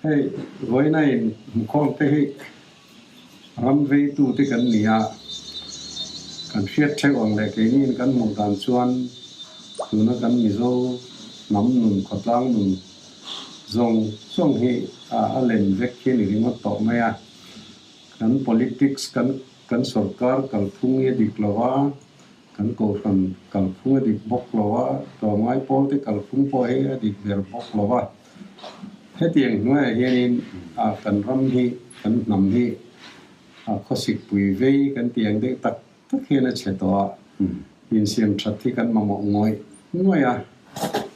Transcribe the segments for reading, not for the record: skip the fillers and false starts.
Hei vawiina in hmukhawm te hi ram veitu te kan ni a, kan hriat theuh ang leh keini in kan hmuh dan chuan tuna kan Mizo hnam nun khawtlang nun zawng zawng hi a lem vek hi a ni ringawt tawh mai a. Kan politics kan kan sorkar kalphung hi a dik lo a, Kan kohhran kalphung a dik bawk lo a, tlawmngai pawlte kalphung pawh hi a dik ber bawk lo a. Hetiang hnuaiah hianin a kan ram hi, kan hnam hi a khawsikpui vei kan tih ang deuh tak tak hian a chhe tawh a, insiam that hi kan mamawh ngawih ngawih a.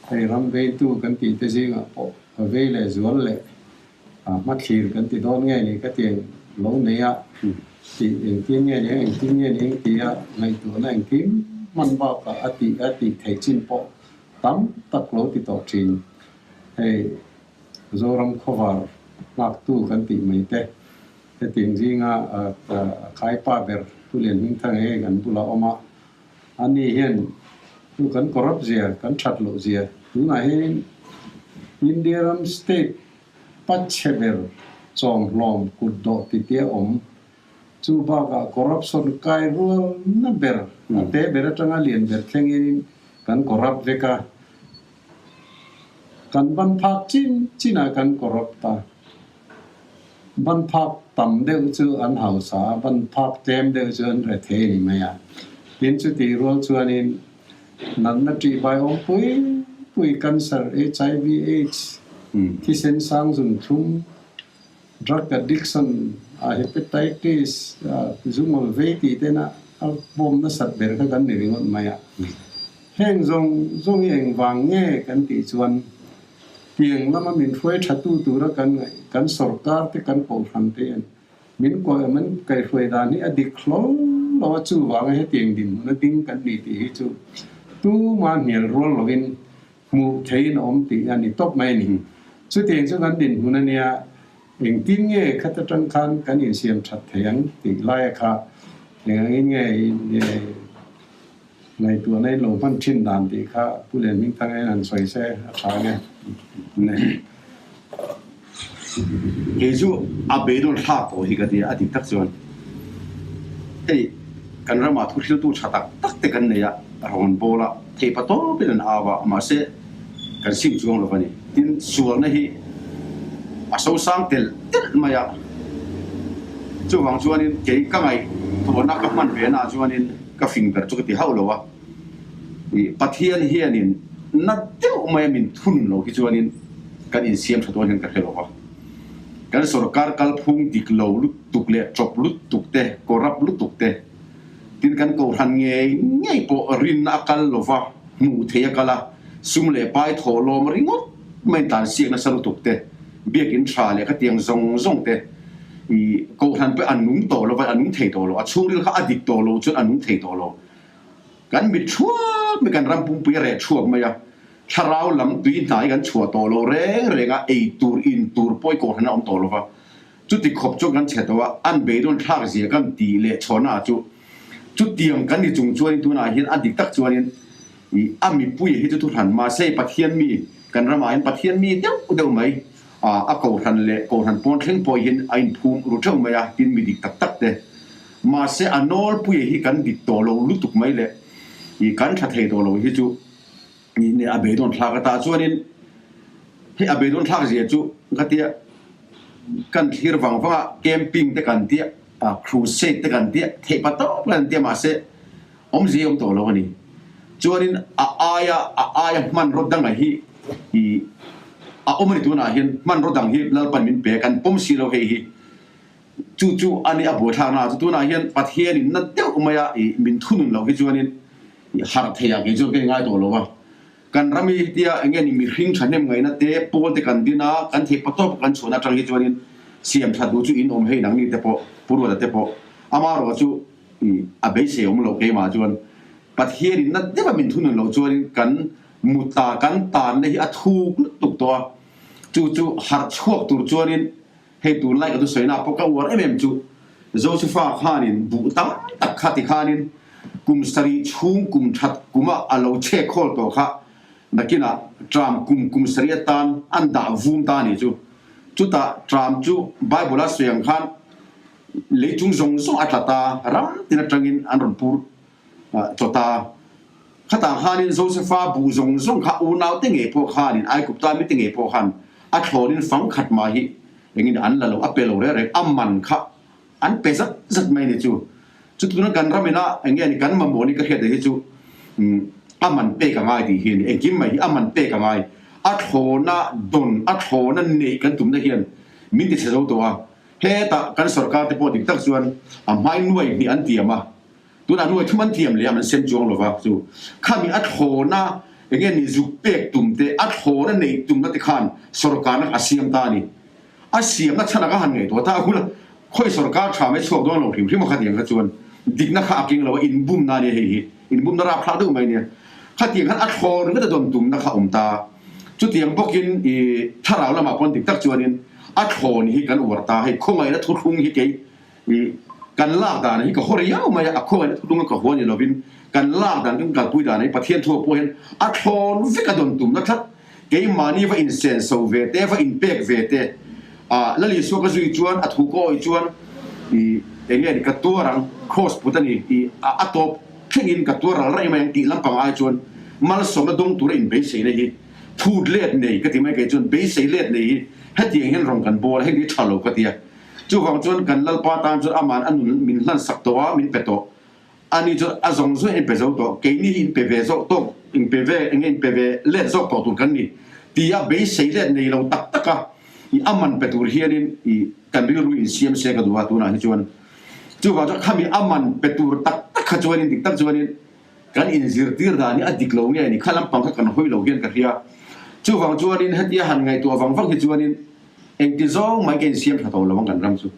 Hei ram veitu kan tih te zingah pawh a vei leh zual leh A hmathlir kan ti dawn nge ni ka ti lo nei a, tih engtin nge ni engtin nge ni ti a ngaihtuahna engkim hman bakah a tih a tih theih chin pawh tam tak lo ti tawh thin. Hei Zoram khawvar nghaktu kan tih mai te, hetiang zinga a khaipa ber Pu Lianhmingthanga hi kan bulah a awm a, ani hian chu kan corrupt zia, kan that loh zia tunah hianin India ram state Pachhe ber chawmhlawm kut dawh titia awm. Chu bakah corruption kai rualna ber a te ber atanga lian ber thlengin kan corrupt vek a. Kan ban phak chin chinah kan corrupt a. Ban phak tam deuh chu an hausa a, ban phak tlem deuh chu an rethei a ni mai a. Tin chutih rual chuanin Natna ṭihbai awm pui pui cancer, HIV, aids, thisen sang zun thlum, drug addiction, hepatitis, zungawl vei tih ten a bawm nasat ber kha kan ni ringawt mai a. Heng zawng zawng hi engvang nge kan tih chuan tiang lama min hruai ṭhatu tura kan ngaih kan sorkar te kan kohhran te hian Min kuah em an kaihhruai dan hi a dik hlawl lo a, chuvanga hetiang dinhmun a ding kan ni tih hi chu tuma hnial rual lovin hmuh theihin a awm tih a ni tawp mai a ni. Chutiang chu kan dinhmun a nia, engtin nge khat atang khan kan insiam that thei ang tih laia kha engangin nge ngaihtuahna in lo hman thin dan tih kha Pu Lianhmingthanga hian han sawi se a tha nge. Kei chu a beidawn thlak tawh hi ka ti a, a dik tak chuan hei kan ramah thu hriltu tha tak tak te kan nei a, rawn bawl a, theipa tawpin an au a, mahse kan sim chuang lo a ni. Tin, sualna hi a sosang telh telh mai a, chuvang chuanin kei ka ngaihtuahna ka hman ve naah chuanin ka fing ber chu ka ti hauh lo a, Pathian hianin na deuh maia min thun lo hi chuanin kan insiam tha dawn hian ka hre lo va. Kan sorkar kalphung dik lo lutuk leh chawp lutuk te, corrupt lutuk te, tin kan kohhran ngei ngei pawh rinna a kal lo va, hmuh theih a kal a, sum leh pai thawhlawm ringawt mai tan siak nasa lutuk te, biakinn tha leh khatiang zawng zawng te, kohhran pawh a nung tawh lo va, a nung thei tawh lo, a chhungril kha a dik tawh lo chuan a nung thei tawh lo. Kan mit thuap mai, kan ram pumpui a reh thuap mai a, thlarau lam tui hnai kan chhuah tawh lo reng reng a, ei tur, in tur pawh i kohhran a awm tawh lo va, chuti khawp chuan kan chhe tawh a, an beidawn thlak zia kan tih leh chhawhna chu chutiang kan ni chung chuanin tunah hian a dik tak chuanin i a mipui hi chu thuhran mahse Pathian mi kan ramah hian Pathian mi deuh deuh mai a kohhran leh kohhran pawn thleng pawh hian a inphum ru theuh mai a, tin mi dik tak tak te. Mahse a nawlpuia hi kan dik tawh lo lutuk mai le, i kan tha thei tawh lo hi chu i a beidawn thlak a tah chuanin hei a beidawn thlak zia chu ka tia kan thlir vang vang a camping te kan tia crusade te kan tia theih pa tawp kan tia mahse awmzia awm tawh lo a ni. Chuanin a aia a aia hmanraw danga hi i a awm a ni tunah hian hmanraw dang hi Lalpan min pe a kan pawm si lo hei hi. Chu chu a ni a buaithlakna chu tunah hian Pathianin na deuh maia i min thunun loh hi chuanin i harh thei a kei chuan ka ingai tawh lo a. Kan ram hi hetia eng nge ni mihring thahnem ngaihna te pawl te kan din a, kan theih patawp kan chhuahna atang hi chuanin siam that duh chu in awm hei nangni te pawh Pu Ruata te pawh amaherawh chu i a beisei awm loh keimah chuan Pathianin na deuha min thunun loh chuanin kan muta kan tanna hi a thuk lutuk tawh a, chu chu harh chhuak tur chuanin Hei tunlai ka thusawinak pawh ka uar em em chu Josefa khanin buh tam tak kha ti khanin kum sarih chhung kum that kuma a lo chhek khawl tawh kha nakinah tram kum kum sarih atan an dah vum ta a nih chu. Chutah ṭam chu Bible-a sawi ang khan lei chung zawng zawng a tla ta, ram tin aṭangin an rawn pur chawt a. Khatah khanin Josefa buh zawng zawng kha unaute ngei pawh khanin, Aigupta mite ngei pawh khan a thlawnin fang khat mah hi engin an la lo, a pe lo reng reng, a man kha an pe zat zat mai a ni chu. Chu tuna kan ram ina eng nge ni kan mamawh ni ka hriat leh hi chu a man pek a ngai tih hi a ni. Engkim mai hi a man pek a ngai. A thlawna dawn, a thlawna neih kan tumna hian min ti chhe zo tawh a. Hetah kan sorkar te pawh dik tak chuan a hmai nuai hnih an tiam a, tunah nuai thum an tiam leh a, an sem chuang lo va. Chu khami a thlawna eng nge ni zuk pek tum te, a thlawna neih tumna te khan sorkarna a siam ta a ni. A siamna chhan a ka han ngaihtuah ta a hul a, khawi sorkar tha mai chhuak dawn lo hrim hrim a khatiang kha chuan dikna kha a keng lo a, inbumna a nia hei hi, inbumna rapthlak deuh mai a nia. Khatiang khan a thlawn ringawt a dawn tumna kha a awm ta. Chutiang bawkin i thlarau lamah pawn dik tak chuanin a thlawn hi kan uar ta, hei khawngaihna thuthlung hi kei i kan lak dan hi ka haw riau mai a, a khawngaihna thuthlung a ka haw ni lovin kan lak dan kan kalpui dan hi Pathian thu ah pawh hian a thlawn vek a dawn tumna tlat. Keimahni va insenso ve te, va inpek ve te, ah Lal Isua ka zui chuan a thu ka awih chuan i eng nge ni ka tuar ang, cross put a ni i a tawp thlengin ka tuar ral raih mai ang tih lampang ai chuan malsawmna dawng tura inbeiseina hi phut let nei ka ti mai kei chuan beisei let nei hi hetiang hian rawn kan bawl a, heng hi tha lo ka ti a. Chuvang chuan kan Lalpa tan chuan aman a nun min hlansak tawh a, min pe tawh. Ani chuan a zawng zawng in pe zo tawh, keini hi in pe ve zawk tawk, in pe ve, enge in pe ve let zawk tawh tur kan ni tia beisei let nei lo tak tak a, i a man pe tur hianin i kan rilru in siam se ka duh a tunah hi chuan. Chuvang chuan khami a man pe tur tak tak kha chuanin dik tak chuanin kan inzirtir dan hi a dik lo nge ni, kha lampang kha kan hawi lo hian ka hria. Chuvang chuanin hetia han ngaihtuah vang vang hi chuanin engti zawng mai ka insiam tha tawh lo ang kan ram chu.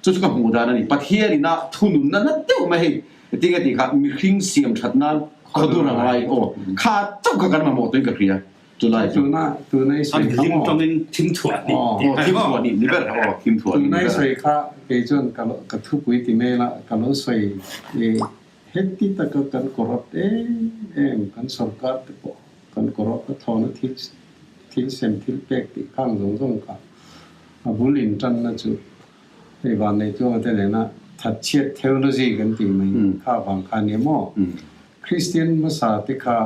Chu chu ka hmuh dan a ni. Pathian ina thununna na deuh mai hei tinge tih kha mihring siam that nan khawdur a ngai aw. Kha chauh kha kan mamawh tuin ka hria chulai chu. Tuna tuna i sawi kha maw? Tawngin thim thuah hnih tih kha thim thuah hnih ni ber aw thim thuah hnih ni ber. Tuna i sawi kha kei chuan ka lo ka thupui ti mai la ka lo sawi i heti taka kan corrupt em em kan sorkar te pawh kan corrupt a thlawna thil thil sem thil pek tih khang zawng zawng kha a bul intanna chu Hei vannei chuanga te nena thatchhiat theology kan tih mai kha vang kha nia maw? Kristian hmasa te kha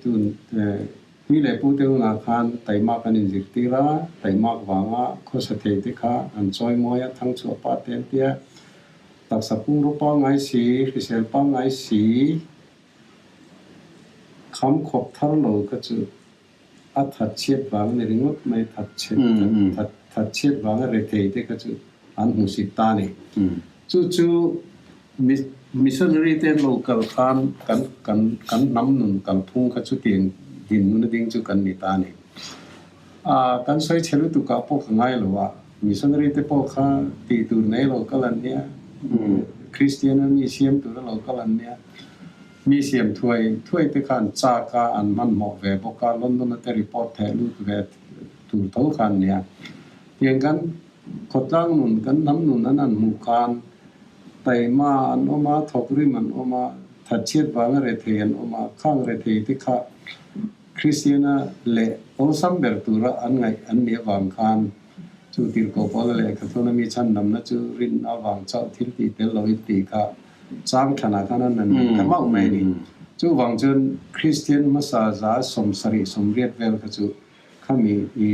tun pi leh pu te hunah khan taimak an inzirtir a, taimak vanga khawsa thei te kha an chawimawi a, thangchhuah pa te an tia, taksa pumraw pangngai si, hrisel pangngai si, kham khawp thar lo kha chu A thatchhiat vang a ni ringawt mai, thatchhiat thatchhiat vanga rethei te kha chu an hmusit ta a ni. Chu chu missionary te an lo kal khan kan kan kan hnam nun kalphung kha chutiang dinhmun a ding chu kan ni ta a ni. A kan sawi chhe lutuk ah pawh ka ngai lo a, missionary te pawh kha tih tur nei lo kal an nia, Kristian a mi siam tur a lo kal an nia. Mi siam thuai thuai te khan chak a an hmanhmawh ve bawk a, London a te report theh lut ve tur tho kha an nia. Tiang kan khawtlang nun, kan hnam nun an han hmuh khan taima an awm a, thawkrim an awm a, thatchhiat vanga rethei an awm a, khang rethei te kha Kristiana leh awlsam ber tura an ngaih an nih avang khan chu tirhkoh pawla lehkha thuna mi chhandamna chu rinna avang chauh thil tih tel lo in tih kha Chang thanah khan an han ta mauh mai a ni. Chuvang chuan Kristian hmasa za 70 80 vel kha chu khami i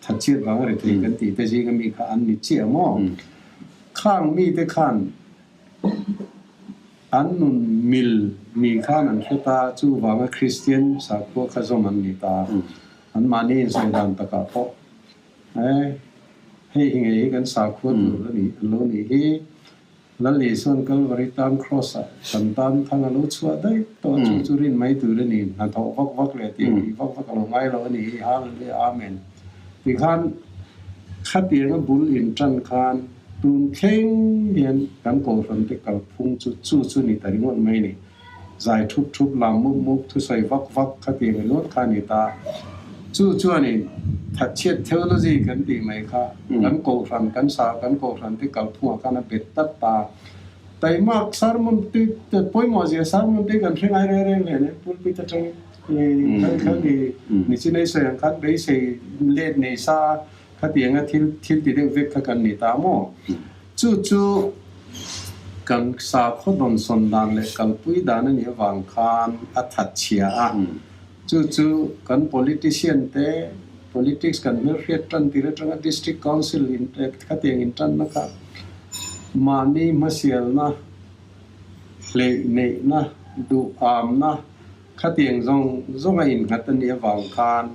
thatchhiat vanga rethei kan tih te zinga mi kha an ni chiah maw? Khang mite khan an nun mil ni khan an hre ta, chuvanga Kristian sakhua kha zawm an ni ta. Anmahni insawi dan takah pawh e hei hi ngei hi kan sakhua tur a ni an lo nih hi. Lal Isuan Kalvari tan Kraws ah kan tan thang a lo chhuah daih tawh a, chu chu rin mai tur a ni, hnathawh vak vak leh tih tih vak vak a lo ngai lo a ni hi, Hallelujah Amen. Tikhan khatiang a bul in tan khan tun thleng hian kan kohhran te kalphung chu chu chu ni ta ringawt mai a ni. Zai thup thup, lam mup mup, thusawi vak vak khatiang ringawt kha a ni ta. Chu chuanin thatchhiat theology kan tih mai kha kan kohhran, kan sa, kan kohhran te kalphungah khan a bet tlat ta. Taimak sermon te pawimawh zia sermon te kan hre ngai reng reng hle nen pulpit atangin kha ni nichinei sawi ang khan beisei let nei sa. Khatianga thil thil ti deuh vek kha kan ni ta maw? Chu chu kan sakhaw dawnsawn dan leh kalpui dan a nih avang khan a that chhia a. Chu chu kan politician te politics kan hmelhriat tan tir atanga District Council in khatiang intanna kha mahni hmasialna, hleih neihna, duhamna khatiang zawng zawng a innghat a nih avang khan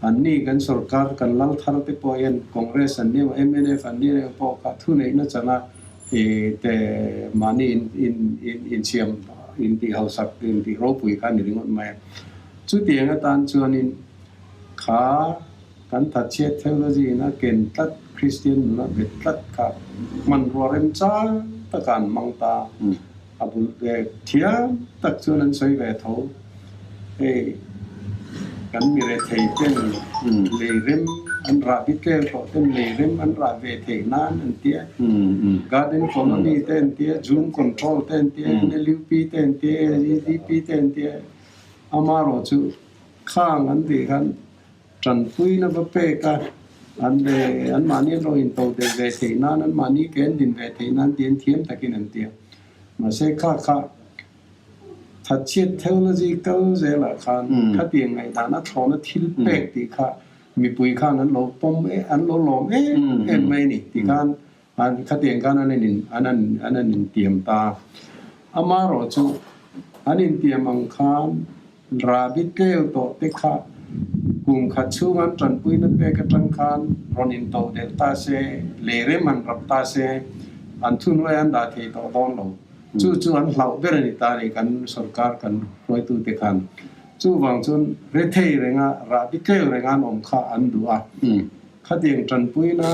anni kan sorkar kan lal thar te pawh hian Congress an nia mnf an nia emaw pawh kha thuneihna chana te mahni insiam intih hausak intih ropui kha a ni ringawt mai a. Chutiang atan chuanin kha kan thatchhiat theology in a ken tlat Kristian nuna bet tlat kha hmanrua remchang taka an hmang ta. A bul ve thiam tak chuan an sawi ve tho. Hei kan mi rethei ten lei rem an rah bi tlel tawh ten lei rem an rah ve theih nan an tia. Garden colony te an tia, Jhum control te an tia, NLUP te an tia, AGDP te an tia. Amaherawhchu khang an tih khan Tanpuina va pek a, an ve anmahni an lo intodelh ve theih nan, anmahni ke an din ve theih nan tih an thiam takin an ti a. Mahse kha kha thatchhiat theology kal zelah khan khatiang ngaihdan a thlawhna thil pek tih kha mipui khan an lo pawm e, an lo lawm em em mai a ni tih khan an khatiang khan an in an an intiam ta. Amaherawhchu an intiam ang khan Rabi tleu tawh te kha kum khat chhung an tanpuina pek atang khan rawn into delh ta se, lei rem an rap ta se, an thuhnuai an dah thei tawh dawn lo. Chu chu an hlauh ber a ni ta ni kan sorkar kan hruaitute khan. Chuvang chuan rethei renga rahbi tleu renga an awm kha an duh a. Khatiang tanpuina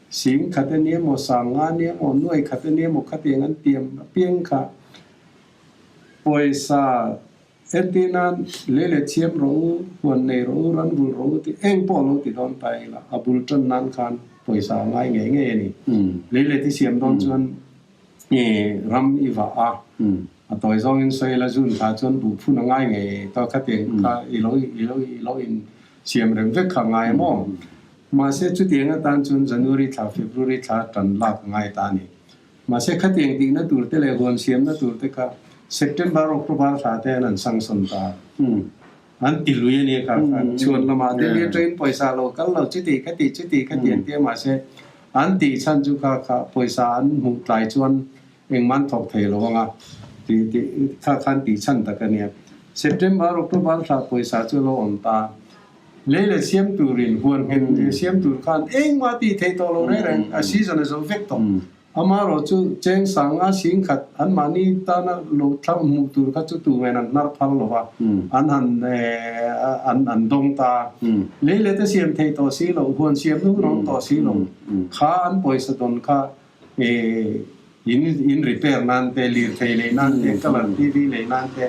sing khat a ni emaw, sang nga a ni emaw, nuai khat a ni emaw khatiang an tiam apiang kha Pawisa entir nan lei leh thiam rawh u, huan nei rawh u, ran vul rawh u tih eng pawh lo ti dawn ta ila, a bul tan nan khan pawisa a ngai ngei ngei a ni. Lei leh ti siam dawn chuan ram i vah a, a tawi zawngin sawi ila zun tha chuan buh phun a ngai ngei ta khatiang kha i lo i lo i lo in siam rem vek kha a ngai maw? Mahse chutiang atan chuan January thla February thla tan lak a ngai ta a ni. Mahse khatiang tihna tur te leh huan siamna tur te kha September, October thla te an an sanction ta. An ti lui a nia kha kha. Chhuan lamah Delhi atangin pawisa lo kal lo chuti khati chuti khati an ti a mahse an tih chhan chu kha kha pawisa an hmuh tlai chuan engmah an thawk thei lo anga tih tih kha kha an tih chhan tak a nia. September, October thla pawisa chu a lo awm ta. Lei leh siam turin huan nghen siam tur khan engmah tih theih tawh lo reng reng a season a zo vek tawh. Amaherawh chu cheng sanga sing khat anmahni tana lo thlang hmuh tur kha chu tumen an hnar phal lo va, an han an an dawng ta. Lei leh te siam theih tawh si lo, huan siam nu rawng tawh si lo kha an pawisa dawn kha in in repair nan te, lirthei lei nan te, colour TV lei nan te,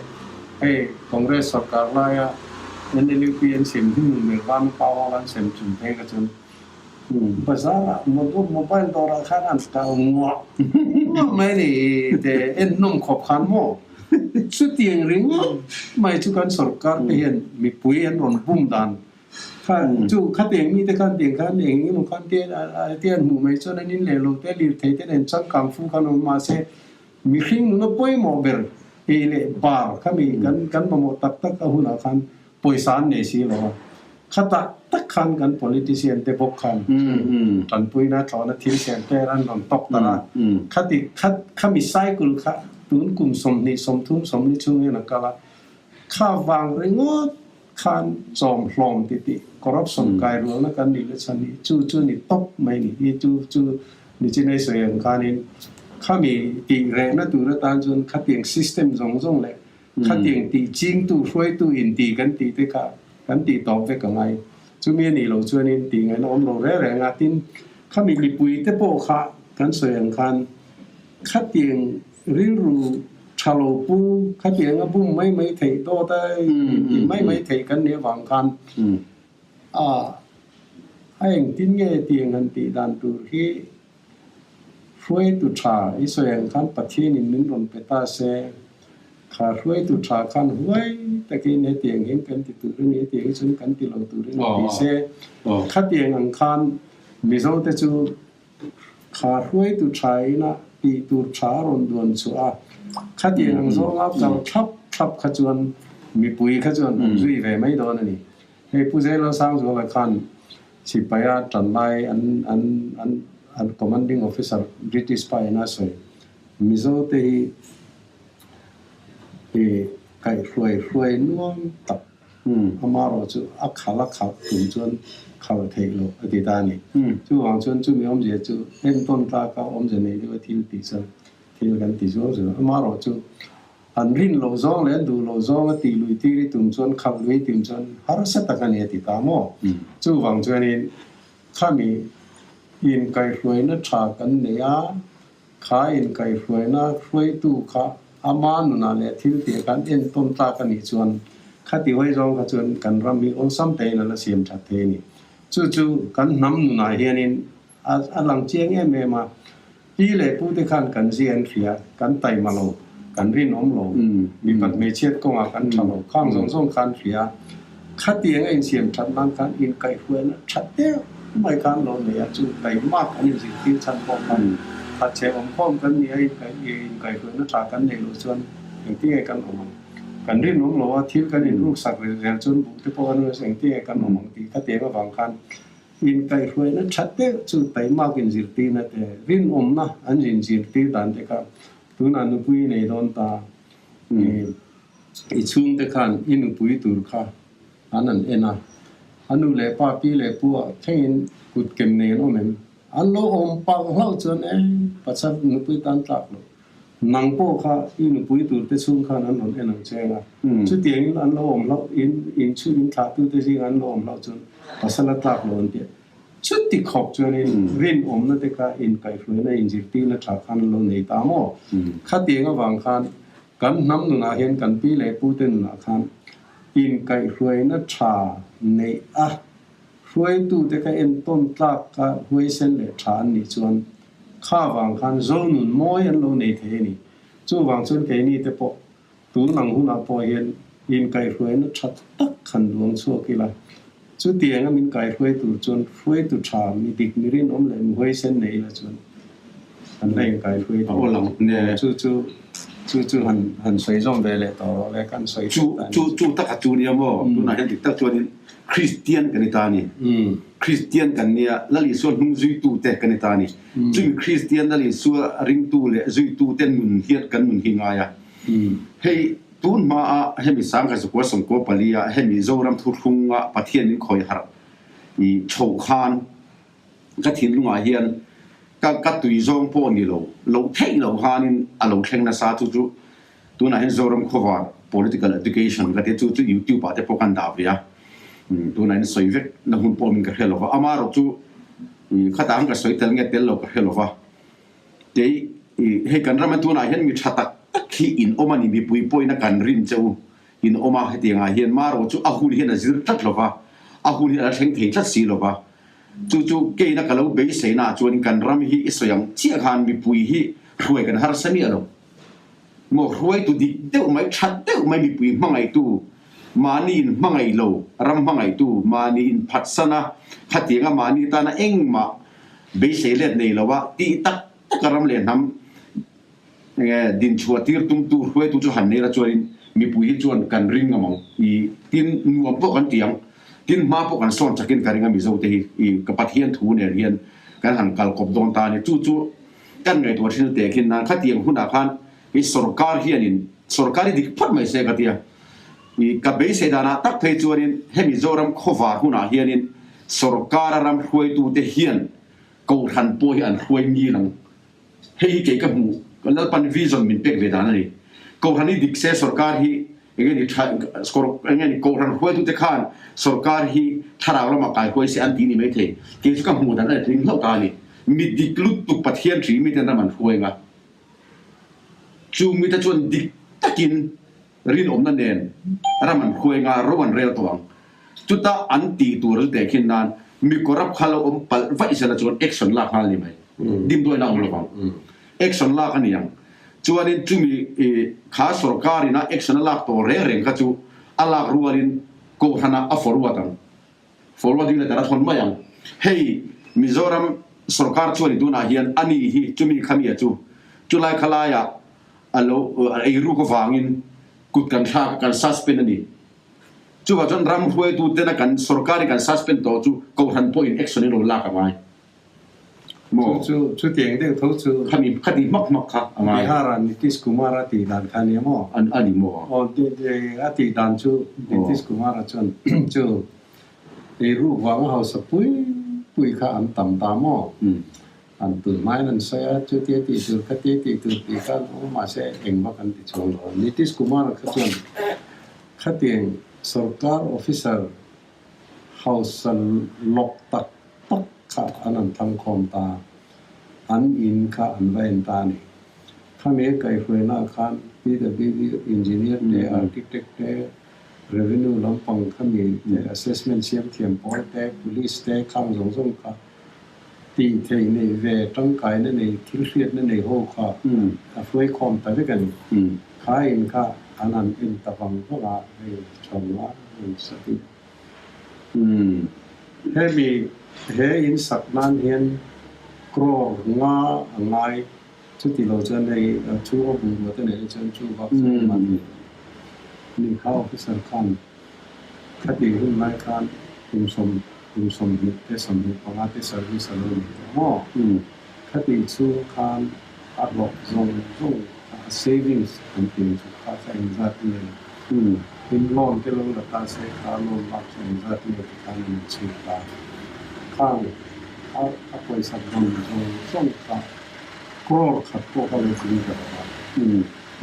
hei Congress sorkar laia NLUP an sem hi nun mel van power an sem chung phei kha chuan Bazar ah mobile dawr ah khan an kal nguah nguah mai ni te en hnawm khawp khan maw chutiang ringawt mai chu kan sorkar te hian mipui an rawn bum dan kha chu khatiang mite khan tiang khan eng emaw khan te te an hmuh mai chuan an in leh lo te lirthei te nen changkang fu khan awm mahse mihring nuna pawimawh ber ei leh bar khami kan kan mamawh tak tak a hunah khan Pawisa an nei si lo a, khatah tak khan kan politician te bawk khan tanpuina thlawhna thil siam te an rawn tawk ta a, khati khat khami cycle kha tun kum 20 30 40 chhung hian a kal a, kha vang ringawt khan chawm hlawm ti tih corruption kai rualna kan nih la chhan hi chu chu ni tawp mai ni hi chu chu ni chinai sawi ang khanin khami tih rehna tur atan chuan khatiang system zawng zawng leh Khatiang tih chingtu, hruaitu inti kan tih te kha kan tih tawp vek a ngai. Chumi a nih loh chuanin tih ngaihna awm lo reng reng a. Tin, khami mipui te pawh kha kan sawi ang khan khatiang rilru tha lo pu, khatiang a bum mai mai theih dawt a tih mai mai theih kan nih avang khan a a engtin nge tiang han tih dan tur hi Hruaitu tha i sawi ang khan Pathianin min rawn pe ta se. Kha hruaitu tha khan huai takin hetiang hian kan ti tur a ni, hetiang hi chuan kan ti lo tur a ni ti se, khatiang ang khan Mizote chu kha hruaitu tha ina tih tur tha a rawn duan chhuah a, khatiang ang zawnga kal thlap thlap kha chuan mipui kha chuan an zui ve mai dawn a ni. Hei Pu Zeilosangzuala khan Sipaia tan lai an an an an commanding officer British pa ina sawi Mizote hi i kaihhruai hruai nuam tak amarawh chu a khal a khalh tum chuan khal theih loh a ti ta a ni. Chuvang chuan chumi awmzia chu entawn tlaka awmzia nei deuha thil tih chuan thil kan ti zuau zuau. Amarawh chu an rin loh zawng leh an duh loh zawnga tih lui tir i tum chuan khalh lui tum chuan harsa tak a ni a ti ta maw? Chuvang chuanin khami inkaihhruaina tha kan nei a, Kha inkaihhruaina hruaitu kha ama nunah leh thil tih kan entawn tlak a nih chuan khati hawi zawng kha chuan kan ram hi awlsam tein a la siam that thei a ni. Chu chu kan hnam nunah hianin a a lang chiang em em a, pi leh pu te khan kan zia an hria, kan taima lo, kan rinawm lo, mipat hmeichhiat kawngah kan tha lo, khang zawng zawng khan hria. Khatiang a insiam that nan khan inkaihhruaina tha deuh mai khan lo nei a, chu taimak an inzirtir chhan pawh khan thatchhe awmkhawm kan ni a, inkaihhruaina tha kan neih loh chuan engtinge kan awm ang? Kan rinawm lo a, thil kan inruksak zel chuan buh te pawh kan rinawm engtinge kan awm ang tih khatiang avang khan inkaihhruaina tha deuh chu taimak inzirtirna te, rinawmna an inzirtir dan te kha tunah nupui nei dawn ta. I chhungte khan i nupui tur kha an an en a, a nu leh pa, pi leh pu ah thlengin kut kem nei an awm em? An lo awm pang hlauh chuan e, pasal nupui tan tlak lo. Nang pawh kha i nupui tur te chhung khan an rawn en ang che eng a, chutiangin an lo awm hlauh, in in chhun in thlahtute zingah an lo awm hlauh chuan pasal a tlak lo an ti a. Chuti khawp chuanin rinawmna te kha inkaihhruaina inzirtirna tha khan an lo nei ta maw? Khatiang avang khan Kan hnam nunah hian kan pi leh pute nunah khan inkaihhruaina tha neih a, hruaitute kha entawn tlak kha huaisen leh tha an nih chuan kha vang khan zo nun mawi an lo nei thei a ni. Chuvang chuan keini te pawh tun ang hunah pawh hian inkaihhruaina tha tak han duang chhuak ila, chutianga min kaihruai tur chuan hruaitu tha, mi dik, mi rinawm leh mi huaisen nei ila chuan Kan la inkaihruai thei. Chu chu chu chu han han sawi zawm ve leh tawh rawh le kan sawi Chu chu chu taka chu nia maw tunah hian dik tak chuanin Kristian kan ni ta a ni. Kristian kan nia Lal Isua hnung zuitu te kan ni ta a ni. Chumi Kristian Lal Isua ringtu leh zuitu te nun hian kan nun hi ngai a. Hei tun hmaa hemi Sangha Zakua Sawmkua palia hemi Zoram thuthlunga Pathian min khawi harh i chhoh khan Ka thinlungah hian ka ka tui zawng pawh ni lo, lo theih loh khanin a lo thleng nasa chu chu tunah hian Zoram khawvar political education ka tia chu chu youtube ah te pawh kan dah ve a, tunah hian sawi vek na hun pawh min ka hre lo va, amaherawh chu khatah khan ka sawi tel nge tel lo ka hre lo va, kei hei kan ram tunah hian mi tha tak tak hi in awm a ni mipui pawhin a kan rin che u in awm a, hetiangah hian marawh chu a hun hian a zir tlat lo va, a hun hi a la thleng thei tlat si lo va. Chu chu keina ka lo beiseina ah chuanin kan ram hi i sawi ang chiah khan mipui hi hruai kan harsa miah lo. Maw hruaitu dik deuh mai, that deuh mai mipui hmangaihtu, mahni in hmangaih lo, ram hmangaihtu, mahni in phatsana khatianga mahni tana engmah beisei let nei lova tih tak taka ram leh hnam enge dinchhuah tir tumtu hruaitu chu han nei la chuanin mipui hi chuan kan ring ngam ang i tin nuam pawh kan ti ang tin hma pawh kan sawn chakin ka ring a Mizo te hi i ka Pathian thu nen hian kan han kal kawp dawn ta a ni chu chu kan ngaihtuah thin teh khin nan khatiang hunah khan i sorkar hianin sorkar hi dik phawt mai se ka tia i ka beisei danah tak phei chuanin hemi Zoram khawvar hunah hianin sorkara ram hruaitute hian kohhran pawh hi an hruai ngil ang. Hei hi kei ka hmuh, ka Lalpan vision min pek ve dan a ni. Kohhran hi dik se sorkar hi enge ni tha enge ni kohhran hruaitute khan sorkar hi thlarau lamah kai huai se an ti ni mai thei. Kei chu ka hmuh dan a ni tling hlauh ta a ni. Mi dik lutuk Pathian hri miten ram an hruai nga. Chu mite chuan dik takin rinawmna nen ram an hruai nga, ro an rel tawh ang. Chuta an tih tur an teh khin nan mi corrupt kha lo awm palh vaih sela chuan action lak nghal ni mai. Dimdawi na awm lovang. Action lak a ni ang. Chuanin chumi kha sorkar ina action a lak tawh reng reng kha chu a lak rualin Kohhranah a forward ang. Forwarding letter a thawn mai ang. Hei Mizoram sorkar chuan i tunah hian a ni hi chumi kha mi a chu chulai khalaiah a lo eiruk avangin kut kan thlak a kan suspend a ni. Chuvah chuan ram hruaitu tena kan sorkar i kan suspend tawh chu Kohhran pawhin action in lo lak a ngai. Maw? Chu chu chutiang deuh tho chu. Khami khati hmak hmak kha a ngai. Bihar-a Nitish Kumar-a tih dan kha nia maw? An a ni maw? Aw a tih dan chu Nitish Kumar-a chuan chu eiruk vanga hausa pui pui kha an tam ta maw? An tun hmain an sawi a, chutia tih tur khatia tih tur tih kha an awm a, mahse engvak an ti chhuang lo. Nitish Kumar-a kha chuan khatiang sorkar officer hausa lawk tak tak kha an han thangkhawm ta, an in kha an va en ta a ni. Khami kaihhruainaah khan PWD engineer te, architect te, revenue lampang khami te, assessment siam thiam pawl te, police te khang zawng zawng kha tih theih nei ve, tangkaina nei, thil hriatna nei ho kha a hruaikhawm ta vek a ni. Kha in kha an han en ta vang vang a, hei thawnga an sa tih. Hemi he in sak nan hian crore nga a ngai, chuti lo chuan hei chhunga bungrua te neih chuan chu vak chu a man thei lo. Ni kha officer khan khati hun lai khan kum sawm kum 20 te 25 te service a lo nei tawh maw? Khati chhung khan a hlawh zawng zawng kha a savings kan tih chu kha kha engzat nge in loan te lo la ta se kha loan lak chu engzat nge ti khan an inchhir ta. Khang a a pawisa dawn zawng zawng kha crore khat pawh kha lo tling ta lo a.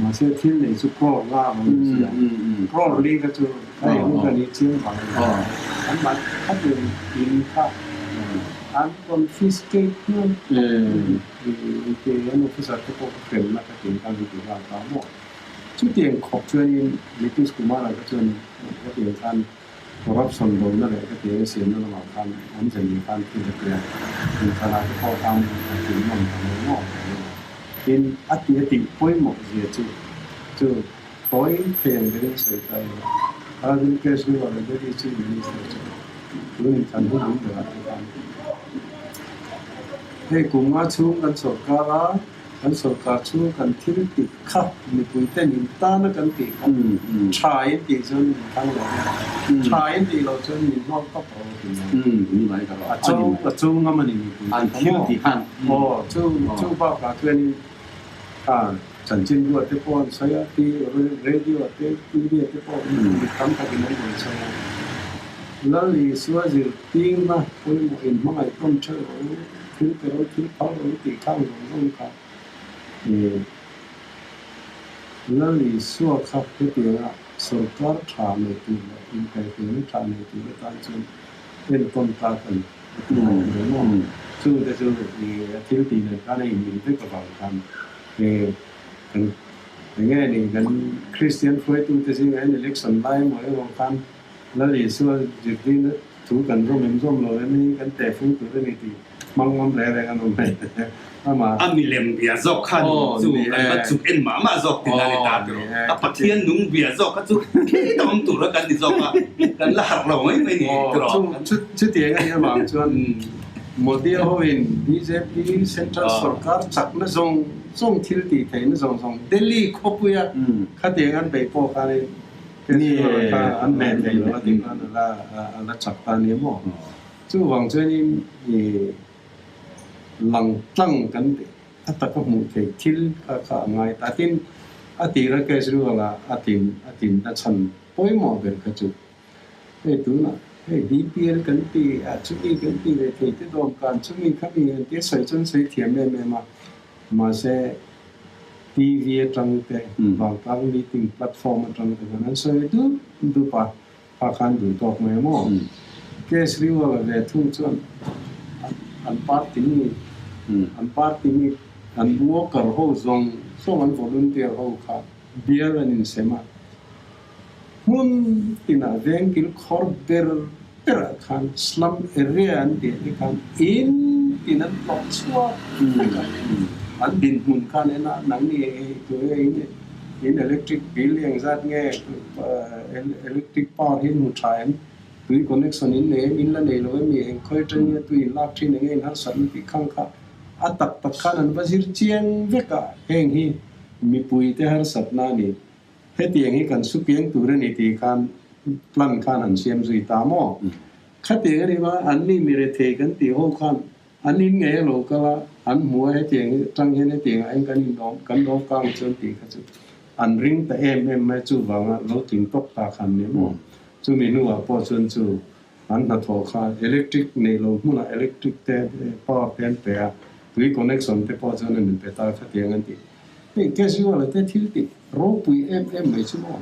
Mahse thil nei chu crore nga a rawn ni a, crore li kha chu a eng ka ni chiang vang a ni. An mah khatin in kha an confiscate hnuai ke an officer te pawh ka hremna ka tin khan an ti nghal ta maw. Chutiang khawp chuanin Nitish Kumar-a kha chuan hetiang khan corruption dona leh hetiang a siamna lamah khan awmze nei khan thil a ti a, inthlanah te pawh khan a tling nawm ta lo maw tih a ni. Tin, a ti a tih pawimawh zia chu chu tawi thei ang berin sawi ta ila, Arvind Kejriwal a Delhi Chief Minister chu tun inthlan hun awm berah te khan hei kum nga chhung kan sawrkar a, Kan sawrkar chu kan thil tih kha mipui ten in tana kan tih kha tha in tih chuan min thang lo a, tha in tih loh chuan min hnawl tawp ro a ti mai. A cho a cho ngam a ni mipui te kha maw? Aw chu chu bakah chuanin kha chanchin ruat te pawh an sawi a, radio te TV te pawh mi tam takin an rawn sawi a. Lal Isua zirtirna pawimawh in hmangaih tawn theuh ro. Thil pe ro, thil phal ro tih khang zawng zawng kha i Lal Isua kha hetianga sawrkar tha nei tur leh inkaihhruaina tha nei tur atan chuan entawn tlak a ni a ti mai thei maw? Chungte chu i thil tih nen khan a inmil vek avang khan i kan enge ni kan Kristian hruaitute zingah hian election lai emaw erawh khan Lal Isua zirtirna Thu kan zawm em zawm lo em hi kan tehfung tur a ni tih hmang ngam reng reng an awm mai amah. A milem bia zawk khan chu kan va chuk en mah mah zawk tin a ni ta tiraw. A Pathian nung bia zawk kha chu khi ta awm tur a kan ni zawk a, kan la harh lo mai mai ni tiraw. Chutiang a nih avang chuan Modi-a hoin bjp Central Sorkar chakna zawng zawng thil tih theihna zawng zawng Delhi khawpuia khatiang an beih pawh khanin Ni kha an hmeh thei lo a tih khan a la a la chak ta nia maw? Chuvang chuanin i lang tlang kan a taka hmuh theih thil kha kha a ngai ta. Tin, a tira Kejriwal a a tin a tinna chhan pawimawh ber kha chu hei tunah hei BPL kan ti a chumi kan ti ve thei te dawmkan chumi khami an tia sawi chuan sawi thiam em em a. Mahse, TV atang te, vangtlang meeting platform atang te khan an sawi dup dup a, kha khan duh tawk mai maw? Kejriwal a ve thung chuan an party mi, an party mi, an worker ho zawng zawng, an volunteer ho kha bial an insem a, hmun tinah vengkil khawr ber berah khan slum area an tih te khan in tin an tlawh chhuak vek a. An dinhmun khan en a, nangni ei tur nge in in electric bill hi engzat nge electric power hi in hmu tha em, tui connection in nei em, in la nei lo em mi, eng khawi atang nge tui in lak thin enge in harsatna tih khang kha a tak tak khan an va zir chiang vek a, heng hi mipui te harsatna a ni. Hetiang hi kan supiang tur a ni tih khan plan khan an siam zui ta maw? Khatiang a ni va, an ni mi rethei kan tih ho khan an in ngei a lo kal a, an hmu a hetiang hi atang hian hetiang ah hian kan indawm kan lo kang chuan tih kha chu an ring ta em em mai chuvanga lo tling tawk ta khan ni maw? Chumi hnuah pawh chuan chu an hnathawh kha electric neih lo hmunah electric te power te an pe a, tui connection te pawh chuan an inpe ta khatiang an ti. Hei Kejriwal-a te thil tih ropui em em mai chu maw?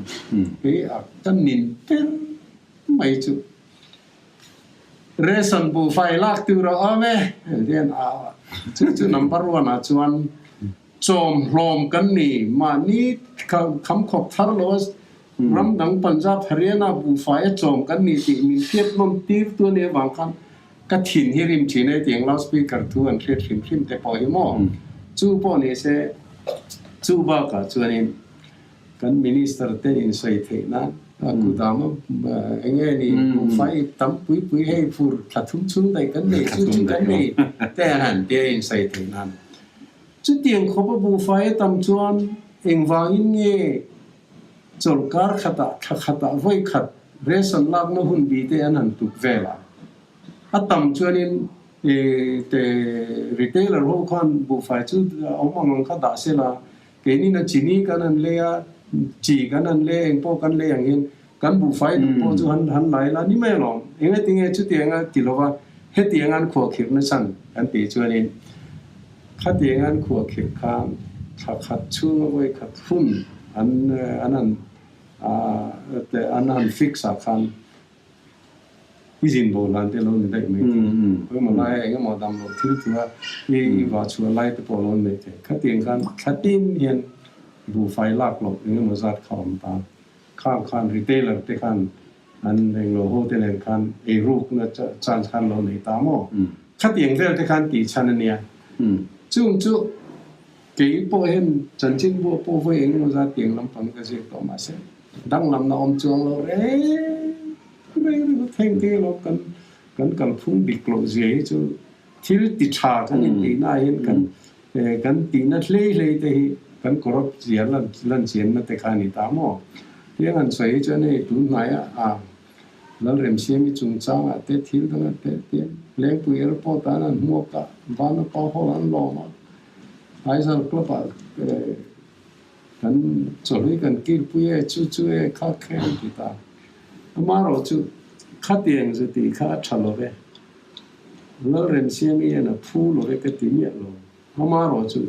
Kei a ka nin ber mai chu ration buhfai lak tur a awm e hian a chu chu number one ah chuan chawm hlawm kan ni mahni kham khawp thar lo a ram dang Punjab Haryana buhfai a chawm kan ni tih min hriat nawn tir tu a nih avang khan Ka thin hi rim thin e tiang loudspeaker thu an hriat hrim hrim te pawh hi maw? Chu pawh ni se, chu bakah chuanin kan minister te insawi theih nan a kudam a eng nge ni buhfai tam pui pui hei fur thla thum chhung daih kan nei chu chu kan nei te an han tia insawi theih nan. Chutiang khawpa buhfai a tam chuan engvangin nge Chawlhkar khatah thla khatah vawi khat ration lakna hun bi te an han tuk vel a. A tam chuanin te retailer ho khan buhfai chu awm ang ang kha dah se la, keinin a chini kan han lei a, chi kan han lei a, engpawh kan lei ang hian kan buhfai duh pawh chu han han lai la ni mai alawm. Engatinge chutianga ti lova hetianga an khuahkhirhna chhan kan tih chuanin Khatiang an khuahkhirh khan thla khat chhunga vawi khat hun an an han an han fix ah khan i zin bo lan te lo ni daih mai thei. Engemaw laia engemaw dam loh thil thu a i vah chhuah lai te pawh lo ni mai thei. Khatiang khan thla tin hian buhfai lak loh engemaw zat kha awm ta. Khang khan retailer te khan an englo ho te nen khan eirukna chance khan lo nei ta maw? Khatiang vel te khan tih chhan a nia. Chung chu kei pawh hian chanchin buah pawh vawi engemaw zat tiang lampang ka zir tawh mahse danglamna awm chuang lo reng reng ringawt heng te alawm kan kan kalphung dik loh zia hi chu thil ti tha kan intihna ah hian kan Kan tihna hlei hlei te hi kan corrupt zia lan chianna te kha a ni ta maw? Tiang han sawi hi chuan hei tun hnaia a Lalremsiami chungchangah te thil dangah te tiang Lengpui Airport ah an han hmuak a, Vanapa Hall an lawm a, Aizawl Club ah kan chawhlui kan kilpui e, chu chu e, kha kha an ti ta. Amaherawhchu khatiang zu tih kha a tha lo ve. Lalremsiami hian a phu lo ve ka ti miah lo. Amaherawh chu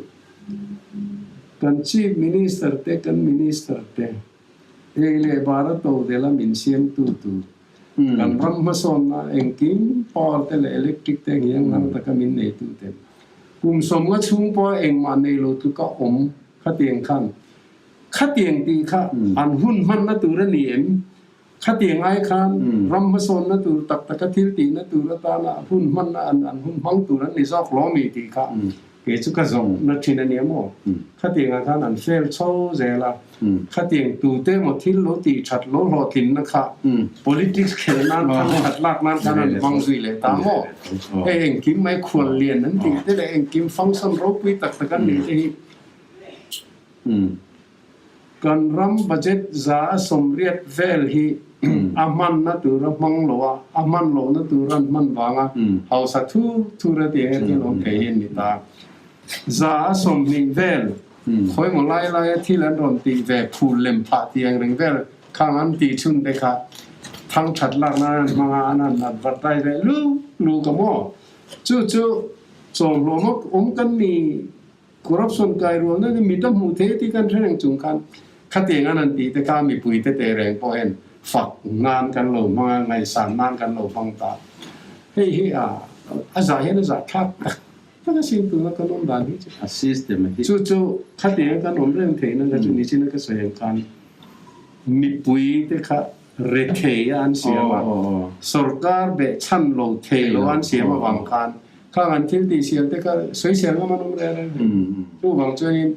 kan Chief Minister te, kan Minister te ei leh bar a to dela min siamtu tur, kan ram hmasawnna engkim power te leh electric te enghiang ngang taka min neitu te kum sawmnga chhung pawha engmah nei lo tluka awm khatiang khan khatiang tih kha an hun hmanna tur a ni em? Khatiang ai khan ram hmasawnna tur tak taka thil tihna tur atana hun hmanna an an hun hmang tur an ni zawk lo mi tih kha kei chu ka zawhna thin a nia maw? Khatiangah khan an fail chho zel a, khatiang tute emaw thil lo tih that lo hlawhtlinna kha politics khelh nan thang that lak nan khan an hmang zui leh ta maw? Hei engkim mai khual lian an tih te leh engkim function ropui tak tak an nih te hi Kan ram budget 180 vel hi a hmanna tur a hmang lo a, a hman lohna tur an hman vanga hausa thur thur a tih ang thil awm thei hi a ni ta. 120 vel khawimaw lai laia thil an rawn tih ve phul lem phah tih ang reng vel khang an tih chhun te kha thang that lak nan an hmang a, an han advertise leh luh luh ka maw? Chu chu chawmhlawm awm kan ni. Corruption kai rualna ni mit a hmuh thei tih kan hre reng chung khan khatiang an han tih te kha mipui te teh reng pawh hian fak nan kan lo hmang a, ngaihsan nan kan lo hmang ta. Hei hi a a zah hian a zah thlak tak tak a sin tuna kan awm dan hi chu. A system hi. Chu chu khatiang kan awm reng theihna kha chu nichina ka sawi ang khan mipui te kha rethei a an siam a, sorkar behchhan lo thei lo an siam avang khan. Khang an thil tih sial te kha sawisel ngam an awm reng reng ve. Chuvang chuanin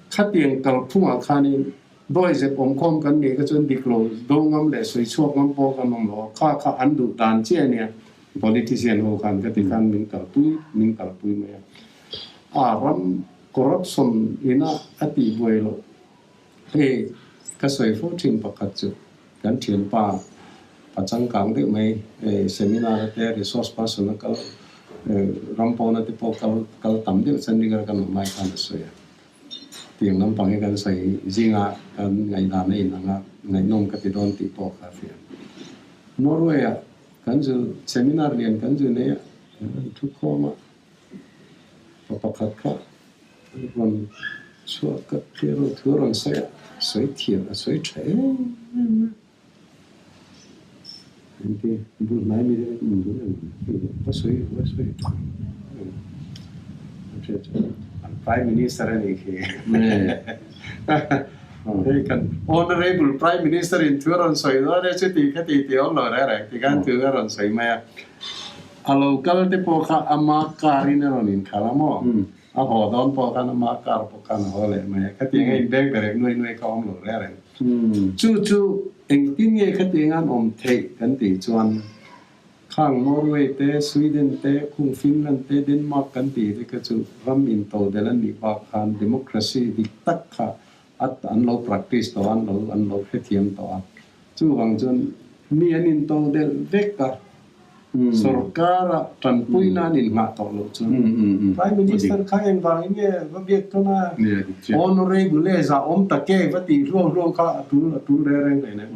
khatiang kalphungah khanin dawihzep awmkhawm kan nih kha chuan dik lo do ngam leh sawi chhuak ngam pawh kan awm lo a, kha kha an duh dan chiah a nia. Politician ho khan ka ti khan min kalpui min kalpui mai a. A ram corruption ina a tihbuai loh Hei ka sawi fo thin pakhat chu kan thianpa pa changkang deuh mai seminar a te resource person a kal ram pawna te pawh kal kal tam deuh Chandigarh kan awm lai khan a sawi a. Tiang lampang hi kan sawi zinga kan ngaihdan a inang a, ngaihnawm ka ti dawn tih pawh kha a hria. Norway ah kan zu seminar lian kan zu nei a, an thu khawm a, pa pakhat kha Rawn chhuak ka thlir a, thu rawn sawi a, sawi thiam a sawi tha em em a. Engti bul hnai mi deuh in bul em va sawi va sawi tha a hriat chu an Prime Minister a nih khi. Hei kan Honourable Prime Minister in thu a rawn sawi dawn e chuti khati ti awm lo reng reng tikhan thu a rawn sawi mai a. A lo kal te pawh kha ama car in a rawn inkhalh a maw? A haw dawn pawh khan ama car pawh khan a haw leh mai a. Khatiang a inbeng berek nuai nuai kha awm lo reng reng. Chu chu engtin nge khatiang an awm theih kan tih chuan khang Norway te, Sweden te, khung Finland te, Denmark kan tih te kha chu ram intodelh an nih bak khan democracy dik tak kha an lo practice tawh a, an lo hrethiam tawh a. Chuvang chuan mi an intodelh vek a, sorkara tanpuina an inngah tawh loh chuan Prime Minister kha engvangin nge va biak tawn a, Honourable e zah awm tak e va tih hluau hluau kha a tul a tul reng reng mai nen.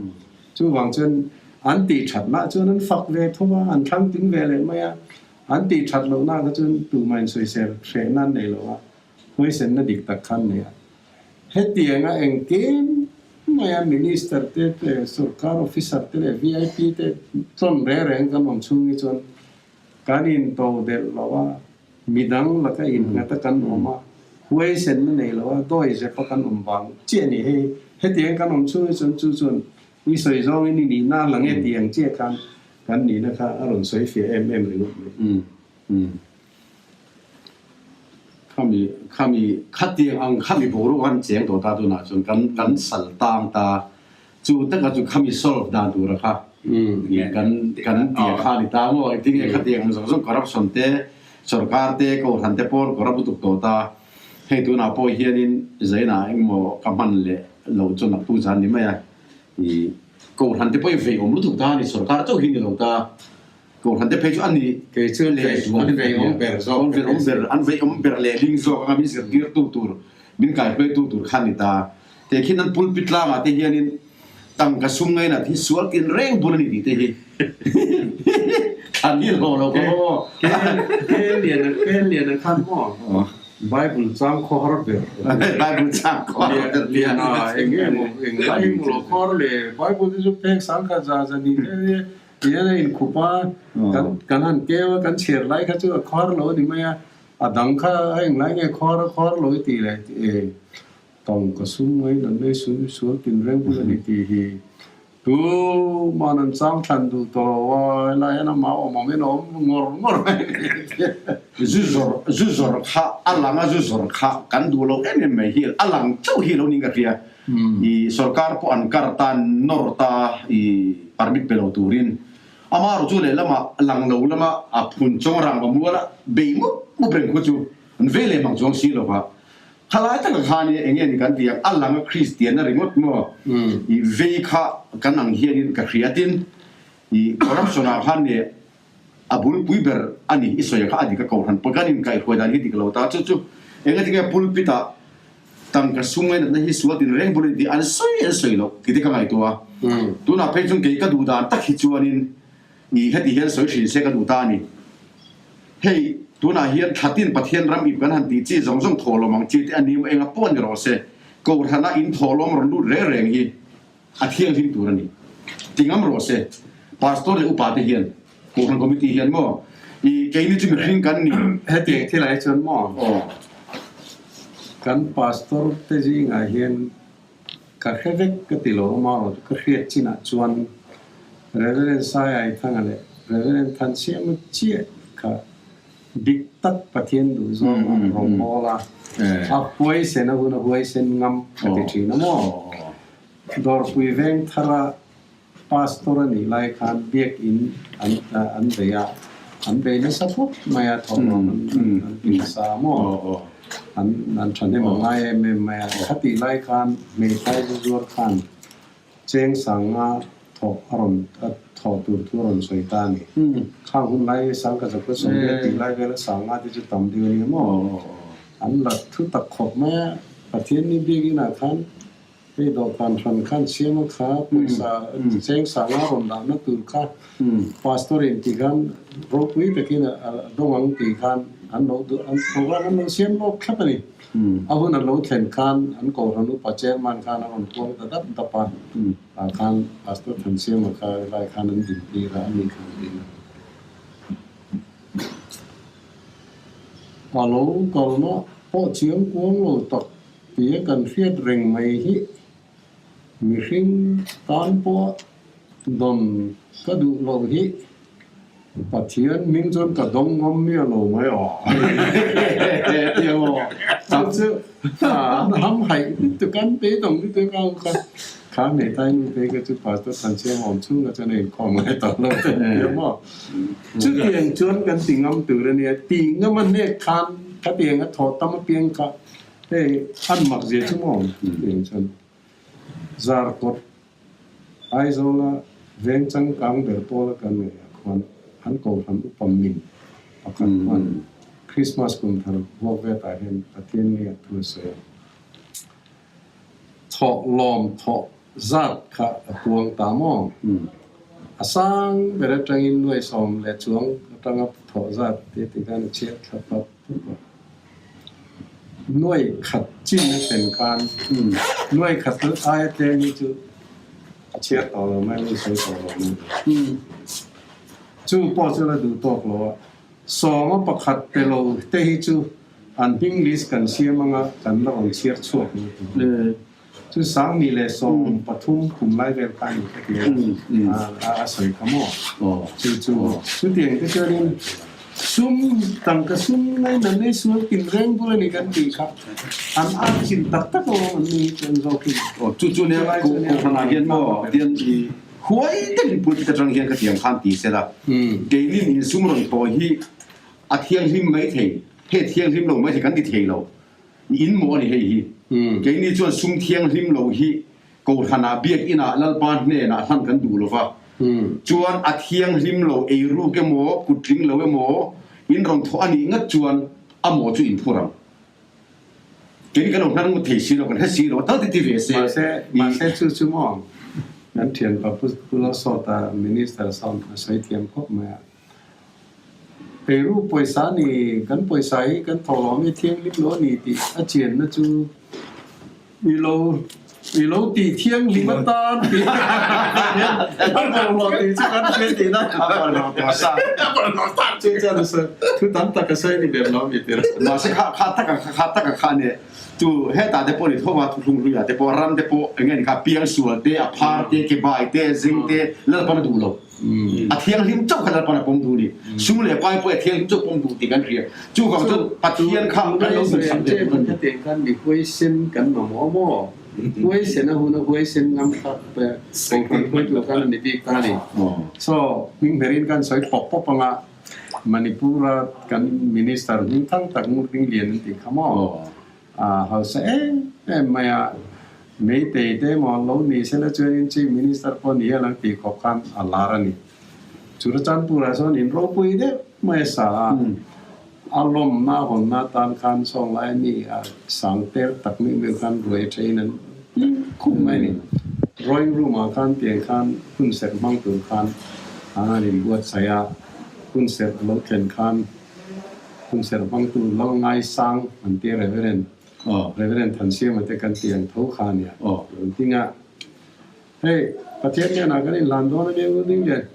Chuvang chuan an tih thatna chuan an fak ve tho a, an thlang tling ve leh mai a, an tih that lohna kha chuan tumah insawisel hrehna an nei lo a, huaisenna dik tak kha an nei a. Hetianga engkim maia Minister te leh Sorkar Officer te leh VIP te tlawn reng reng kan awm chhung hi chuan kan into delh lo a, midang laka innghat a kan awm a, huaisenna nei lo a, dawi zep a kan awm vang chiah a ni. Hei hetiang kan awm chhung hi chuan chu chuan i sawi zawngin i nihna a lang e tih ang chiah khan kan nihna kha a rawn sawi fiah em em ringawt mai. Khami khami khatiang ang khami boruak an cheng tawh ta tunah chuan kan kan sal tang ta chu taka chu khami solve dan tura kha kan kan tia kha ni ta maw engtin nge khatiang ang zawng zawng corruption te sorkar te kohhran te pawn corrupt lutuk tawh ta hei tunah pawh hianin zainah engmaw ka hman leh loh chu naktu zan ni mai a i kohhran te pawh hi veiawm lutuk ta a ni sorkar chauh hi ni lo ta. Kohhran te phei chu a ni Kei chu leh zual an vei awm ber zawk an vei awm ber an vei awm ber leh ling zawk anga min zirtirtu tur min kaihruaitu tur kha a ni ta. Teh khian an pulpit tlangah te hianin tangka sum ngainat hi sual tin reng bul a ni tih te hi thlan hi hlawh lo ka maw. Ke lian lian a khan maw Bible chang khawhar ber Bible chang khawhar ber lian a eng nge maw eng lai emaw lo khawhar le Bible te chu pek sangkhat za za ni te Tihian a inkhup a, kan kan han keu a, kan chhiar lai kha chu a khuar lo a ni mai a, a dang kha a englai nge khuar a khuar lo i tih leh e tawng ka sum mai nan mai su sual tin reng bul a ni tih hi tu man an chang thlan duh tawh lo a, helai hian amah awm awm in a awm ngawr ngawr mai a ni tih. Zu zawrh zu zawrh kha a lang a zu zawrh kha kan duh lo em em mai hi a lang chauh hi lo niin ka hria. I sorkar pawh an kar ta, an nawr ta i permit pe lo turin. Amaherawh chu lehlamah lang lo lama a phun chawng rang va mual a bei mup mup reng khu chu an ve leh mang chuang si lo va. Khalai taka khan i enge ni kan ti ang, a lang a Kristian a ringawt maw i vei kha kan ang hianin ka hria tin i corruption ah khan nih a bulpui ber a ni i sawi kha a dik a kohhran pawh kan inkaihhruai dan hi dik lo ta chu chu engatinge pulpit ah Tangka sum ngainatna hi sual tin reng bul a ni tih an sawi an sawi loh tih te ka ngaihtuah a. Tunah phei chuan kei ka duh dan tak hi chuanin i heti hian sawi hrin se ka duh ta a ni. Hei, tunah hian thlatin Pathian ram ip kan han tih chi zawng zawng thawhlawm ang chi te a ni maw enga pawh a ni rawh se, Kohhrana in thawhlawm rawn lut reng reng hi a thianghlim tur a ni. Ti ngam rawh se, Pastor leh upa te hian, Kohhran Committee hian maw i keini chu mihring kan ni. Hetiang thil ah hi chuan maw kan Pastor te zingah hian ka hre vek ka ti lo a, amaherawhchu ka hriat chinah chuan Reverend Sai Aithanga leh Reverend Thansiama chiah kha. Dik tak Pathian duh zawng a rawngbâwl a, a huaisen a hun a huaisen ngam ka ti ṭhin a maw? Dawrpui veng thara Pastor a nih lai khan biakin an an bei a, an bei nasa khawp mai a, thawhlawm an an ti nasa a maw? An an ṭhahnem a ngai em em mai a, khatih lai khan hmeithai zu zuar khan Cheng sanga thawh a rawn thawh tur thu a rawn sawi ta a ni. Khang hun lai sangka zakua sawmriat tih lai vela sanga te chu tam deuh a ni maw? An la thu tak khawp mai a, Pathian ni biak inah khan hei dawhkan hran khan siam a kha pawisa cheng sanga rawn dahna tur kha Pastor in ti khan ropui takin a dawng ang tih khan an lo an program an lo siam lawk thlap a ni. A hun a lo thlen khan an Kohhran upa chairman khan a rawn puang ta dap dap a, tah khan Pastor Thansiama kha lai khan an din tir a, ani khan a din a. A lo kalna pawh chiang kuang lo tak tia kan hriat reng mai hi mihring tan pawh dawn ka duh loh hi. Pathian hming chuan ka dawng ngam miah lo mai aw. Ti aw. Chu chu an ham haih lutuk an beidawng lutuk a kha kha hmeitai nu te kha chu Pastor Thansiam awm chhung kha chuan a inkhawm ngai tawh lo te ti a maw. Chutiang chuan kan ti ngam tur a nia. Ti ngam a hnek khan khatiang a thawh tam apiang kha hei an mak zia chu maw chutiang chuan Zarkawt Aizawla veng changkang ber pawla kan ngaih ah khuan an kohhran upa min pakhat khuan Krismas kum thar vuak vet ah hian Pathian nge a thu a sawi a. Thawh lawm thawh zat kha a puang ta maw? A sang ber atangin nuai 10 chuang atanga thawh zat te ti khan a chhiat thla pap pap a. Nuai khat chin a thlen khan nuai khat aia tlem hi chu a chhiar tawh lo mai, a sawi tawh lo mai. Chu pawh chu la duh tawk lo a, 1 pakhat pe lo te hi chu an hming list kan siam anga kan la rawn chhiar chhuak lo tur. Chu 2013 kum lai vel kha a ni ka ti a, a sawi kha maw? Chu chu chutiang te chuanin sum tangka sum ngaina nei sual tin reng bul a ni kan tih kha an ar chin tak tak lo an ni chu an zawk in. Aw chu chu nia kohhranah hian maw tian i huai takin pulpit atang hian ka tiang khan ti sela keini min sum rawn tawi hi a thianghlim mai thei he thianghlim lo mai thei kan ti thei lo. In maw a ni hei hi? Keini chuan sum thianghlim lo hi Kohhranah biakinah Lalpa hnenah hlan kan duh lo va. Chuan a thianghlim lo eiruk emaw, kuttling lo emaw in rawn thawh a nih ngat chuan a maw chu in phur ang. Keini kan lo hnar ngut thei si lo, kan hre si lo a, tal ti ti ve se. Mahse, mahse chu chu maw kan thianpa Pu Lalsawta Minister sawn a sawi thiam khawp mai a. Eiru pawisa ni, kan pawisa hi kan thawh lo ami thianghlim lo a ni tih a chianna chu i lo i lo tih thianghlim atan tih a bawlhhlawh tih chu kan hre tihna a bawlhhlawh tawh sa a bawlhhlawh sa chu chuan a sawi thu tam tak a sawi ni ber lo ami tir mahse kha kha taka kha taka kha nia chu hetah te pawh ni tho a thuhlung hluiah te pawh ram te pawh eng nge ni kha piangsual te a phar te ke bai te zing te Lalpan a duh lo. A thianghlim chauh kha Lalpan a pawm duh a ni. Sum leh pai pawh a thianghlim chauh pawm duh tih kan hria. Chuvang chuan Pathian kha kan lo duhsak ve tur a ni. Hetiang khan mi huaisen kan mamawh maw? Huaisen a hun a huaisen ngam kha Kohhran huait lo khan a ni bik ta a ni. So, hming berin kan sawi pawp pawp anga Manipur-a kan Minister hming thang tak Ngurting Lian an tih kha maw? A hausa em em mai a, Meitei te emaw lo ni sela chuanin Chief Minister pawh ni hian ang tih khawp khan a lar a ni. Churachandpur-ah chuan in ropui deuh mai a sa a, a lawmna hawnna atan khan sawng lai mi a sang tel tak meuh meuh khan ruai a thein an hlim khum mai a ni. Drawing room-ah khan tiang khan hun serh hmang tur khan an inbuatsaih a, hun serh a lo thlen khan Hunserh hmangtu Lal Ngaisang an ti a Reverend Reverend Thansiama te kan ti ang tho kha a nia. Lo ding a, hei Pathian hnenah kan inhlan dawn a nia u ding lian.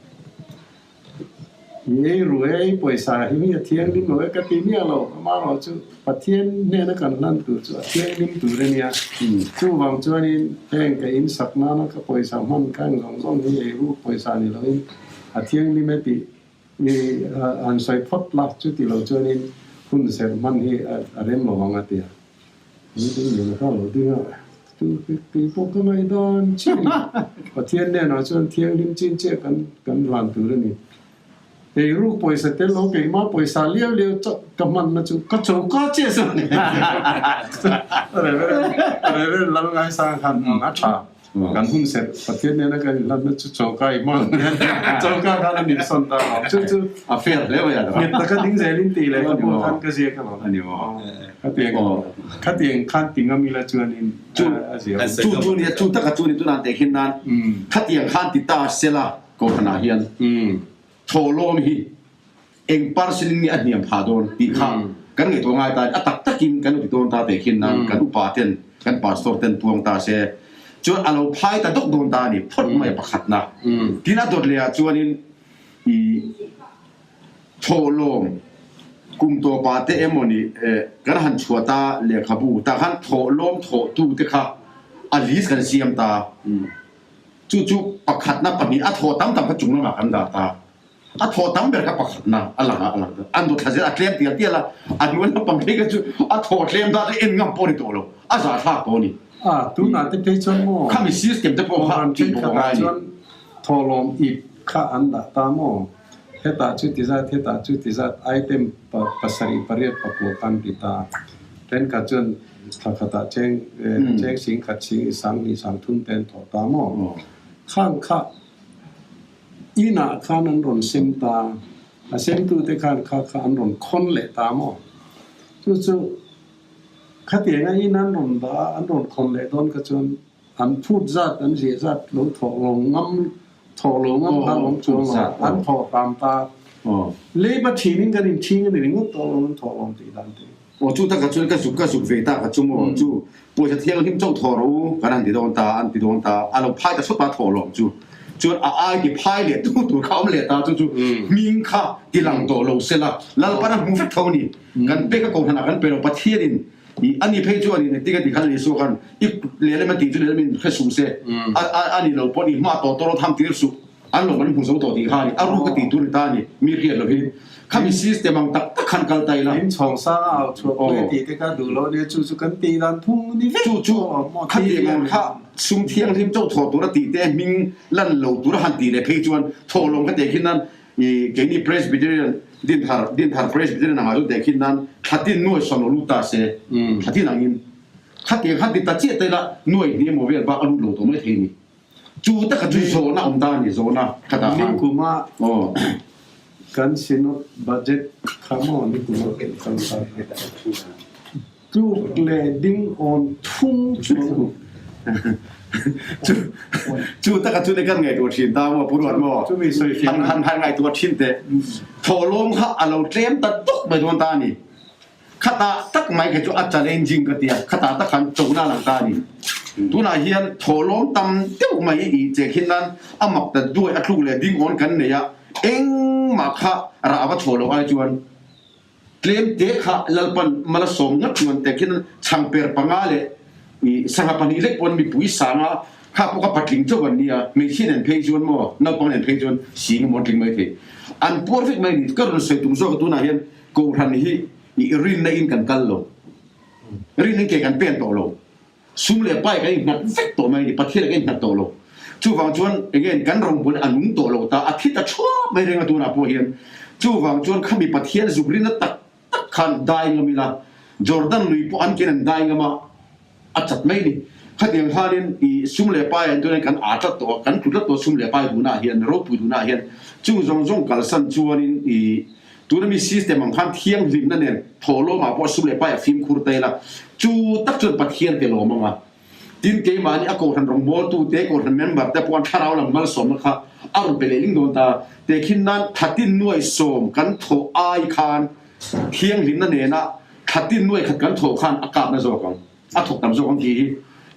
I ei ru e, i pawisa hi mi a thianghlim lo e ka ti miah lo, amaherawh chu Pathian hnena kan hlan tur chu a thianghlim tur a nia. Chuvang chuanin heng ka insak nana ka pawisa hman kha eng zawng zawng hi ei ru pawisa ni loin a thianghlim e tih. I han sawi phawt la, chuti lo chuanin hun serh hman hi a rem lo ang a ti a. Min ding leh kha lo ding a, chu kei pawh ka ngaihdan chiah a ni. Pathian hnenah chuan thianghlim chin chiah kan kan hlan tur a ni. Eiruk pawisa tel lo keimah pawisa liau liau chauh ka hmanna chu ka choka chiah chu a ni. Reverend Lalngaisang khan a tha. Kan hun serh Pathian nena kan inhlanna chu choka i hmang choka khan a nihsawn ta lo. Chu chu a fair hle mai a. Nghet taka ding zelin tih leh ka buah khan ka ziak alawm. A ni maw? Khatiang khatiang khan ti ngam ila chuanin a zia awm. Chu chu nia chu taka chu ni tunah teh khin nan khatiang khan ti ta sela kohhranah hian thawhlawm hi eng percent in nge a hniam phah dawn tih kha kan ngaihtuah ngai ta a tak takin kan lo ti dawn ta teh khin nan kan upa ten kan pastor ten puang ta se chuan a lo phai ta dawk dawn ta a ni phawt mai pakhatna tin a dawt leh ah chuanin i thawhlawm kum tawpa te emawni kan han chhuah ta lehkhabu tah khan thawhlawm thawhtu te kha a list kan siam ta chu chu pakhatna pahnih a thawh tam tam kha chung lamah kan dah ta. A thaw tam ber kha pakhatna a lang a, a lang ta. An dawt thla zel a tlem tial tial a, a hnuai lampang phei kha chu a thaw tlem dat a en ngam pawh a ni tawh lo, a zahthlak tawh a ni. A, tunah te phei chuan maw? Khami system te pawh kha tih bawk a ngai a ni. Chuan thawhlawm ip kha an dah ta maw? Hetah chu ti zat, hetah chu ti zat, item pasarih pariat pakua khan ti ta. Thenkhat chuan thla khatah cheng cheng sing khat sing sang hnih sang thum te an thawh ta maw? Khang kha Inah khan an rawn sem ta, a semtute khan kha kha an rawn khawn leh ta maw? Chu chu khatianga in an rawn dah a, an rawn khawn leh dawn kha chuan an phut zat, an ziah zat lo thawh lo ngam, thawh lo ngam kha an awm chuang lo, an thawh hram ta. Leiba thinin kan inchhing a ni ringawt tawh lo, an thawh lo tih dan te. Aw chu taka chuan ka zuk ka zuk ve ta ka chu maw chu pawisa thianghlim chauh thaw rawh u kan han ti dawn ta an ti dawn ta a lo phai ta sawt a thaw lawm chu chuan a ai ti phai leh tu tur kha awm leh ta chu chu hming kha ti lang tawh lo se la Lalpan a hmu vek tho a ni kan pek a kohhran ah kan pe lo Pathian in i ani phei chu ani engtin ka ti khan Isua khan i lehlam a tih chu lehlam in hre suh se a a ni lo pawh ni hma tawh tawh lo tham tir suh An lo kan hmu zo tawh tih kha a ni. A ruk a tih tur ni ta a ni. Mi hriat lovin khami system ang tak tak khan kal ta ila. In chhawng sang a au chhuah pui a tih te kha duh loh nia chu chu kan tih dan thung ni vek Chu chu khatiang ang kha sum thianghlim chauh thawh tur a tih te hming lan lo tur a han tih leh phei chuan thawhlawm ka teh khin nan i keini Presbyterian Dinthar Dinthar Presbyterian angah chu teh khin nan thlatin nuai sawm lo lut ta se thlatin angin khatiang khan ti ta chiah ta ila nuai hnih emaw vel bak a lut lo tawh mai thei a ni. Chu taka chu zawhna awm ta a ni, zawhna ka dah han. Nikuma kan Synod budget kha maw nikuma kan kal tluk leh ding awn thung chuang. Chu chu taka chu ne kan ngaihtuah thin ta maw Pu Ruat maw? Chumi sawi fiah Han han han ngaihtuah thin teh. Thawhlawm kha a lo tlem ta dawk mai dawn ta a ni. Khatah tak mai kha chu a challenging ka ti a, khatah tak khan chona lang ta a ni. Tunah hian thawhlawm tam deuh mai i chehkhin nan a mak ta duai a tluk leh ding awn kan nei a, engmah kha rah va chhuah loh ai chuan tlem te kha Lalpan mala sawm ngat chuan tehkhin chhangper panga leh i sangha pahnih lek pawn mipui sanga kha pawh kha patling chauh an nia, hmeichhia nen phei chuan maw naupang nen phei chuan sing emaw an tling mai thei. An puar vek mai a ni. Ka rawn sawi tum zawk a tunah hian Kohhran hi i rinna in kan kal lo. Rinna in ke kan pen tawh lo. Sum leh pai kan innghat vek tawh mai a ni. Pathian kan innghat tawh lo. Chuvang chuan enge kan rawngbawlh a nung tawh lo ta, a thi ta thuap mai reng a tunah pawh hian. Chuvang chuan khami Pathian zuk rinna tak tak khan dai ngam ila, Jordan lui pawh an ken an dai ngam a, a chat mai ni. Khatiang khanin i sum leh pai ah hian kan aa tlat tawh a, kan tlu tlat tawh a sum leh pai duhnaah hian, ropui duhnaah hian chung zawng zawng kalsan chuanin i tuna mi system ang khan thianghlimna nen thawhlawmah pawh sum leh pai a fimkhur ta ila, chu tak chuan Pathian te lawm ang a. Tin, keimahni a kohhran rawngbawltute, kohhran member te pawh an thlarau lam malsawmna kha a rawn pe leh ling dawn ta. Tehkhin nan thatin nuai sawm kan thawh ai khan Thianghlimna nena thlatin nuai khat kan thawh khan a kapna zawk ang, a thawk tam zawk ang tih hi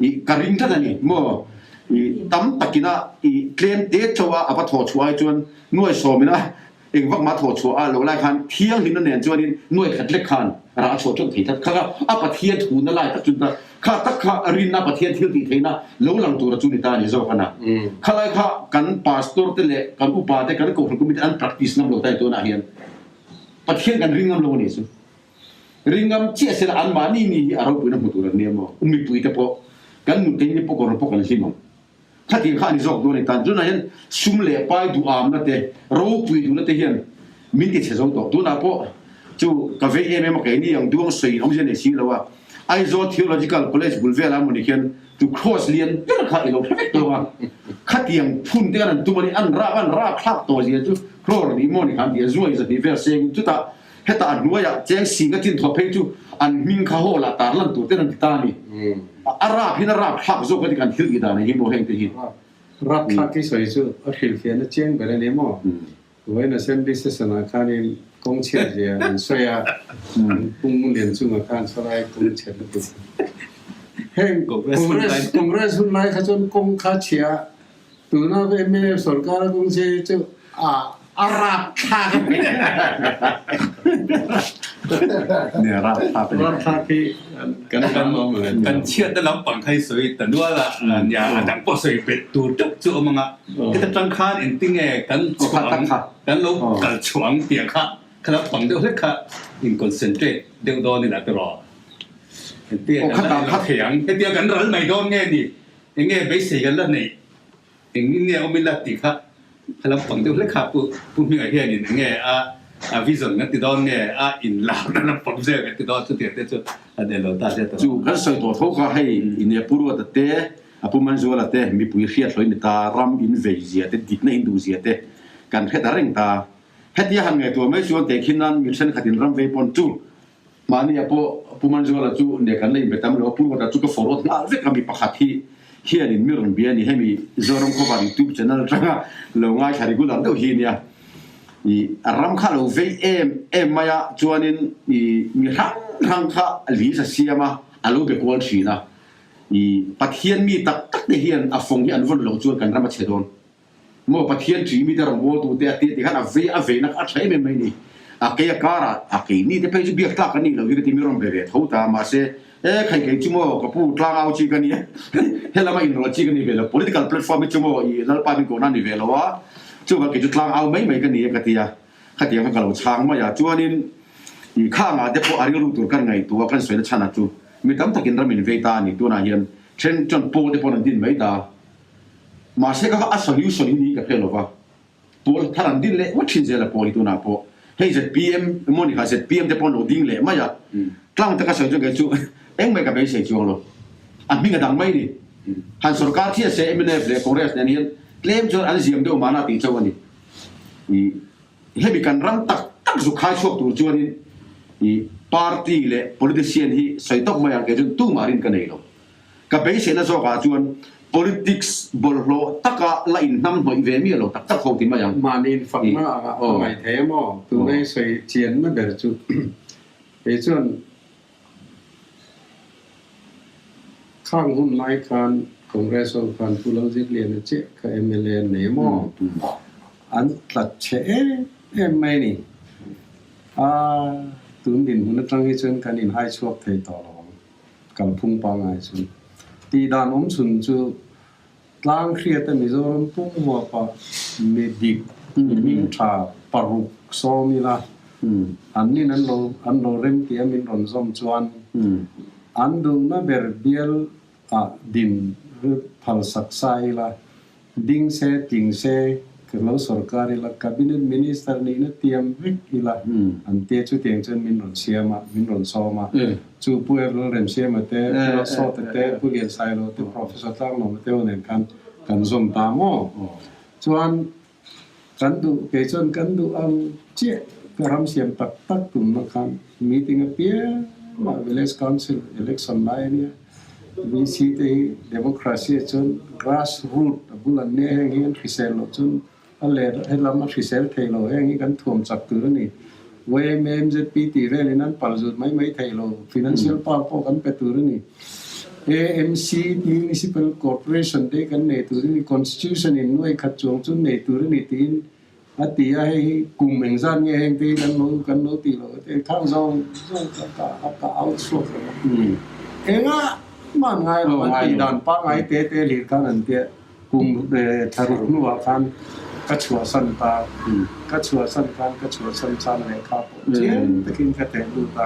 i ka ring tlat a ni maw? I tam takina i tlem te chauh a a va thawh chhuah ai chuan nuai sawmina Eng vak mah thawh chhuah a lo lai khan thianghlimna nen chuanin nuai khat lek khan rah a chhuah ṭeuh thei tlat. Kha kha a Pathian thuna lai tak chu ni ta. Kha tak kha rinna Pathian thil tih theihna lo lang tura chu ni ta a ni zawk a na. Kha lai kha kan pastor te leh kan upa te kan kohhran committee an practice ngam lo ta ni tunah hian Pathian kan ring ngam lo a nih chu. Ring ngam chiah sela anmahni ni hi a ropuina hmu tur an nia maw? Mipui te pawh kan nutling te pawh kawr pawh kan hlim ang. Khatiang kha a ni zawk dawn a ni tan. Tunah hian sum leh pai duhamna te, ropui duhna te hian min ti chhe zo tawh. Tunah pawh chu ka vei em em a, keini ang duang sawiin awmzia nei si lo a, Aizawl Theological College bul velah mawni khian chu cross lian ber kha i lo hre vek tawh a. Khatiang phun te an tum a ni, an rap an rap thlak tawh zia chu crore ni maw ni khan ti a, zuai zahnih vel sengin chutah Hetah a hnuaiah cheng singa chin thawh phei chu an hming kha haw lah tar lan tur ten an ti ta a ni. A rap hin a rap thlak zawk a ti kan thil tih dan hi maw heng te hi. Rap thlak hi sawi chu a hrilhfiahna chiang ber a ni maw? Vawiin Assembly session ah khanin kawng chhiat zia an sawi a, an pung lian chungah khan saw lai kawng chhiat lutuk. Heng Congress Congress hun lai kha chuan kawng kha chhia Tuna mla sorkar a kawng che chu a a rapthlak a ni. Nia rapthlak a ni. Rapthlak hi kan kan awm le. Kan chhiatna lampang kha hi sawi ta nual a, nia a dang pawh sawi bet tur teuh chu awm ang a. Heta tang khan engtinge kan chhuah ang, kan lo kal chhuah ang tih kha kha lampang deuh hlek kha in concentrate deuh dawn ila tiraw. Engtinge kan la ilo thei ang, hetia kan ral mai dawn nge ni? Eng nge beisei kan la neih? Engin nge awm ila tih kha ka lo pang deuh hlek kha Pu Pu Hminga hianin eng nge a a vision kan ti dawn nge a inlarna lampang zel kan ti dawn chutiang te chu a nei lo ta sia tawh. Chu kan sawi tawh tho kha hei in e Pu Ruata te a Pu Manzuala te mipui hriat hlawih ni ta ram in vei zia te dikna in duh zia te kan hre ta reng ta. Hetia han ngaihtuah mai chuan tehkhin nan mi thenkhatin ram vei pawn chu Mahnia pawh Pu Manzuala chu ne kan la inbe tam lo a, Pu Ruata chu ka forward nghal vek a, mi pakhat hi hianin mi rawn bia a ni, hemi Zoram Khawvar YouTube channel atanga lo ngaithla regular deuh hi nia. I a ram kha lo vei em em mai a, chuanin i mi hrang hrang kha list a siam a, a lo be kual thin a. I Pathian mi tak tak te hian a fawng hi an vawn loh chuan kan ram a chhe dawn. Maw Pathian ṭih mite rawngbawltute a tia ti khan a vei a veina kha a ṭha em em mai ni. A kei a karah a kei nite phei chu biak tlak ka nih loh hi ka ti mi rawn be ve tho ta mahse e khai kei chu maw ka pu tlangau chi ka nia helama inrawlh chi ka ni ve lo political platform hi chu maw i Lalpa min kohna a ni ve lo a chuvang kei chu tlangau mai mai ka ni e ka ti a khatiang kha ka lo chhang mai a chuanin i khangah te pawh a rilru tur kan ngaihtuah kan sawina chhanah chu mi tam takin ram in vei ta a ni tunah hian then chuan pawl te pawh an din mai ta. Mahse ka kha a solution hi niin ka hre lova, pawl thar an din leh ngawt thin zel a pawl hi tunah pawh hei zpm emaw ni kha zpm te pawh an lo ding leh mai a, tlang taka sawi chuan kei chu engmah ka beisei chuang lo, a hming a dang mai ni. Han sorkar chiah se mnf leh Congress nen hian tlem chuan an ziam deuh mahna tih chauh a ni. Hemi kan ram tak tak zuk khai chhuak tur chuanin i party leh politician hi sawi tawk mai ang kei chuan tumah rin ka nei lo. Ka beiseina zawkah chuan politics bawlhhlawh taka la inhnamhnawih ve miah lo tak tak ho ti mai ang. Mahni infakna anga a ngaih thei em aw? Tuna i sawi chianna ber chu kei chuan khang hun lai khan Congress ho khan Pu Lalzirliana chiah kha mla an nei em aw? An tlat chhe em em mai a ni. A tun dinhmun atang hi chuan kan inhai chhuak thei tawh lo ang. Kalphung pangngai chu tih dan awm chhun chu tlang hriata Mizoram pum huapa mi dik, mi hming tha paruk sawm ila an nin an lo an lo rem tih a min rawn zawm chuan an duhna ber bial ah din phalsak sa ila Ding se, tling se, ka lo sorkar ila, Cabinet Minister nihna tiam vek ila an tia chutiang chuan min rawn siam a, min rawn sawm a. Chu Pu Erlal Remsiama te, Pu Lalsawta te, Pu Liansailo te, Professor Tlanglawma te ho nen khan kan zawm ta maw? Chuan kan duh, kei chuan kan duh ang chiah ka ram siam tak tak tumna khan meeting apiang ah Village Council election lai a nia. VC te hi democracy ah chuan grass root a bul an nia heng hi an hrisel loh chuan a let helam a hrisel thei lo heng hi kan thuam chak tur a ni. YMA, MZP tih velin an pal zut mai mai thei lo financial power pawh kan pe tur a ni. AMC Municipal Corporation te hi kan nei tur a ni constitution in nuai khat chuang chu nei tur a ni tiin. A ti a, hei hi kum engzat nge heng te hi kan lo kan lo tih loh te khang zawng zawng ka ka a ka out chhuak reng a. Engah hman ngai lo an tih dan pangngai te te hlir khan an tia kum thla ruk hnuah khan ka chhuahsan ta, ka chhuahsan khan ka chhuahsan chan lehkha pawh chiang takin ka teh lut a.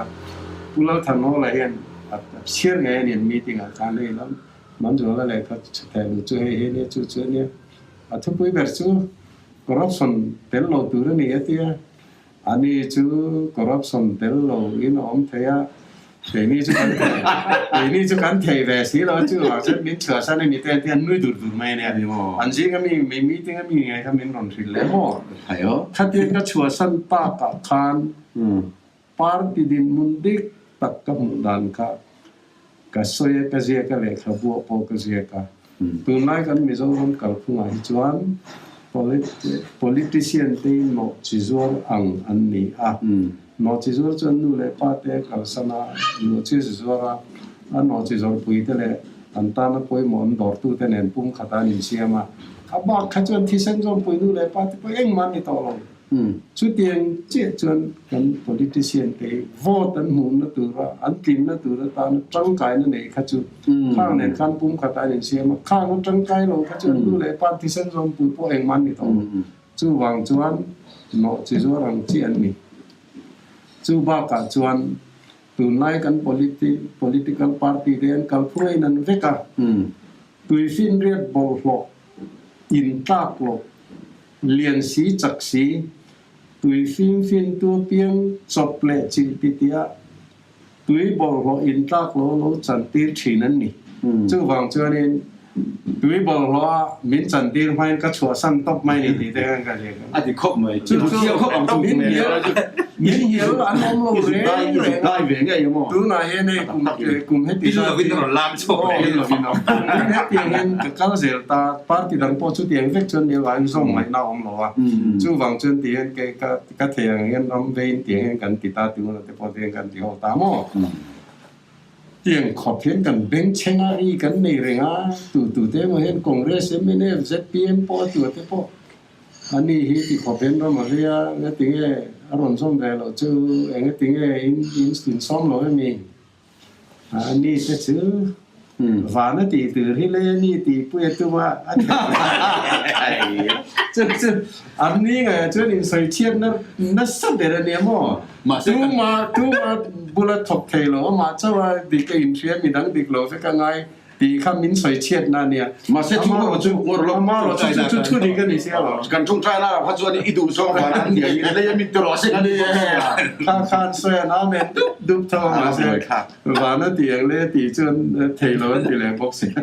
Pu Lalthanhawla hian a chhiar ngei a ni an meeting ah khan hei lam Manzuala lehkha teh lut chu hei hi a nia chu chu a nia. A thupui ber chu Corruption tel lo tur a ni a tia, ani chu corruption tel lo in a awm thei a, keini chu kan thei, keini chu kan thei ve si lo chu vang chuan min chhuahsan a ni te an tia, an nui dur dur mai a nia. An zing a mi, mi meeting a mi ngei kha min rawn hrilh leh maw? Khatia ka chhuahsan takah khan party dinhmun dik tak ka hmuh dan kha ka sawi a, ka ziak a, lehkhabu ah pawh ka ziak a. Tunlai kan Mizoram kalphungah hi chuan politician te hi nawhchi zuar ang an ni a. Nawhchi zuar chuan nu leh pa te a kalsan a, nawhchi zu zuar a, a nawhchi zawrhpui te leh an tana pawimawh an dawrtu te nen pumkhat ah an insiam a. A bak kha chuan thisen zawmpui nu leh pa te pawh engmah an ni tawh lo. Chutiang chiah chuan kan politician te hi vote an hmuhna tura, an tlinna tur atana tangkaina nei kha chu khang nen khan pumkhat ah an insiam a, khang a tangkai lo kha chu an nu leh pa thisen zawmpui pawh engmah an ni tawh lo. Chuvang chuan nawh chi zuar ang chi an ni. Chu bakah chuan tunlai kan political party te an kalphung a inan vek a, tuifinriat bawlhhlawh intlak loh Lian si chak si, tui fim fin tu apiang chawp leh chilh ti tia tui bawlhhlawh intlak lo lo chantir thin an ni. Chuvang chuanin tui bawlhhlawh a min chantir hmain ka chhuahsan tawp mai ni tih te khan ka hria. A ti khawp mai. Chu chu min hnial min hnial an awm lo reng reng a. Tunah hian hei kum kum heti zat hi kum hetiang hian ka kal zel ta. Party dang pawh chutiang vek chuan nil vangin zawm ngaihna a awm lo a, chuvang chuan ti hian kei ka ka thei ang hian ram veiin tiang hian kan ti ta ti ula te pawh tiang kan ti ho ta maw? Tiang khawp hian kan bengchheng a, ri kan nei reng a, tu tu te emaw hian Congress, mnf, zpm pawh a tu a te pawh ani hi ti khawp hian ram a vei a, engatinge a rawn zawm ve loh chu, engatinge in in sawm lo emi? Ani te chu van a tih tur hi lei a ni tih pui a tum a, a ti a. Chu chu an ni ngaiah chuan insawi chhiatna nasa ber a nia maw? Tuma tuma bula thawk thei lo amah chauh a dik a inhria midang dik lo vek a ngai. Tih kha min sawi chhiatna a nia. Mahse chu erawh chu ngawr lo. Amah erawh chu chu thu dik a ni sia lo. Kan tawngtai na kha chuan i duh zawng vana an nia in lei a min ti rawh se kan ti bawk sia. Kha khan sawi an amen dup dup tho a mahse vana tih ang le tih chuan thei lo an ti leh bawk sia.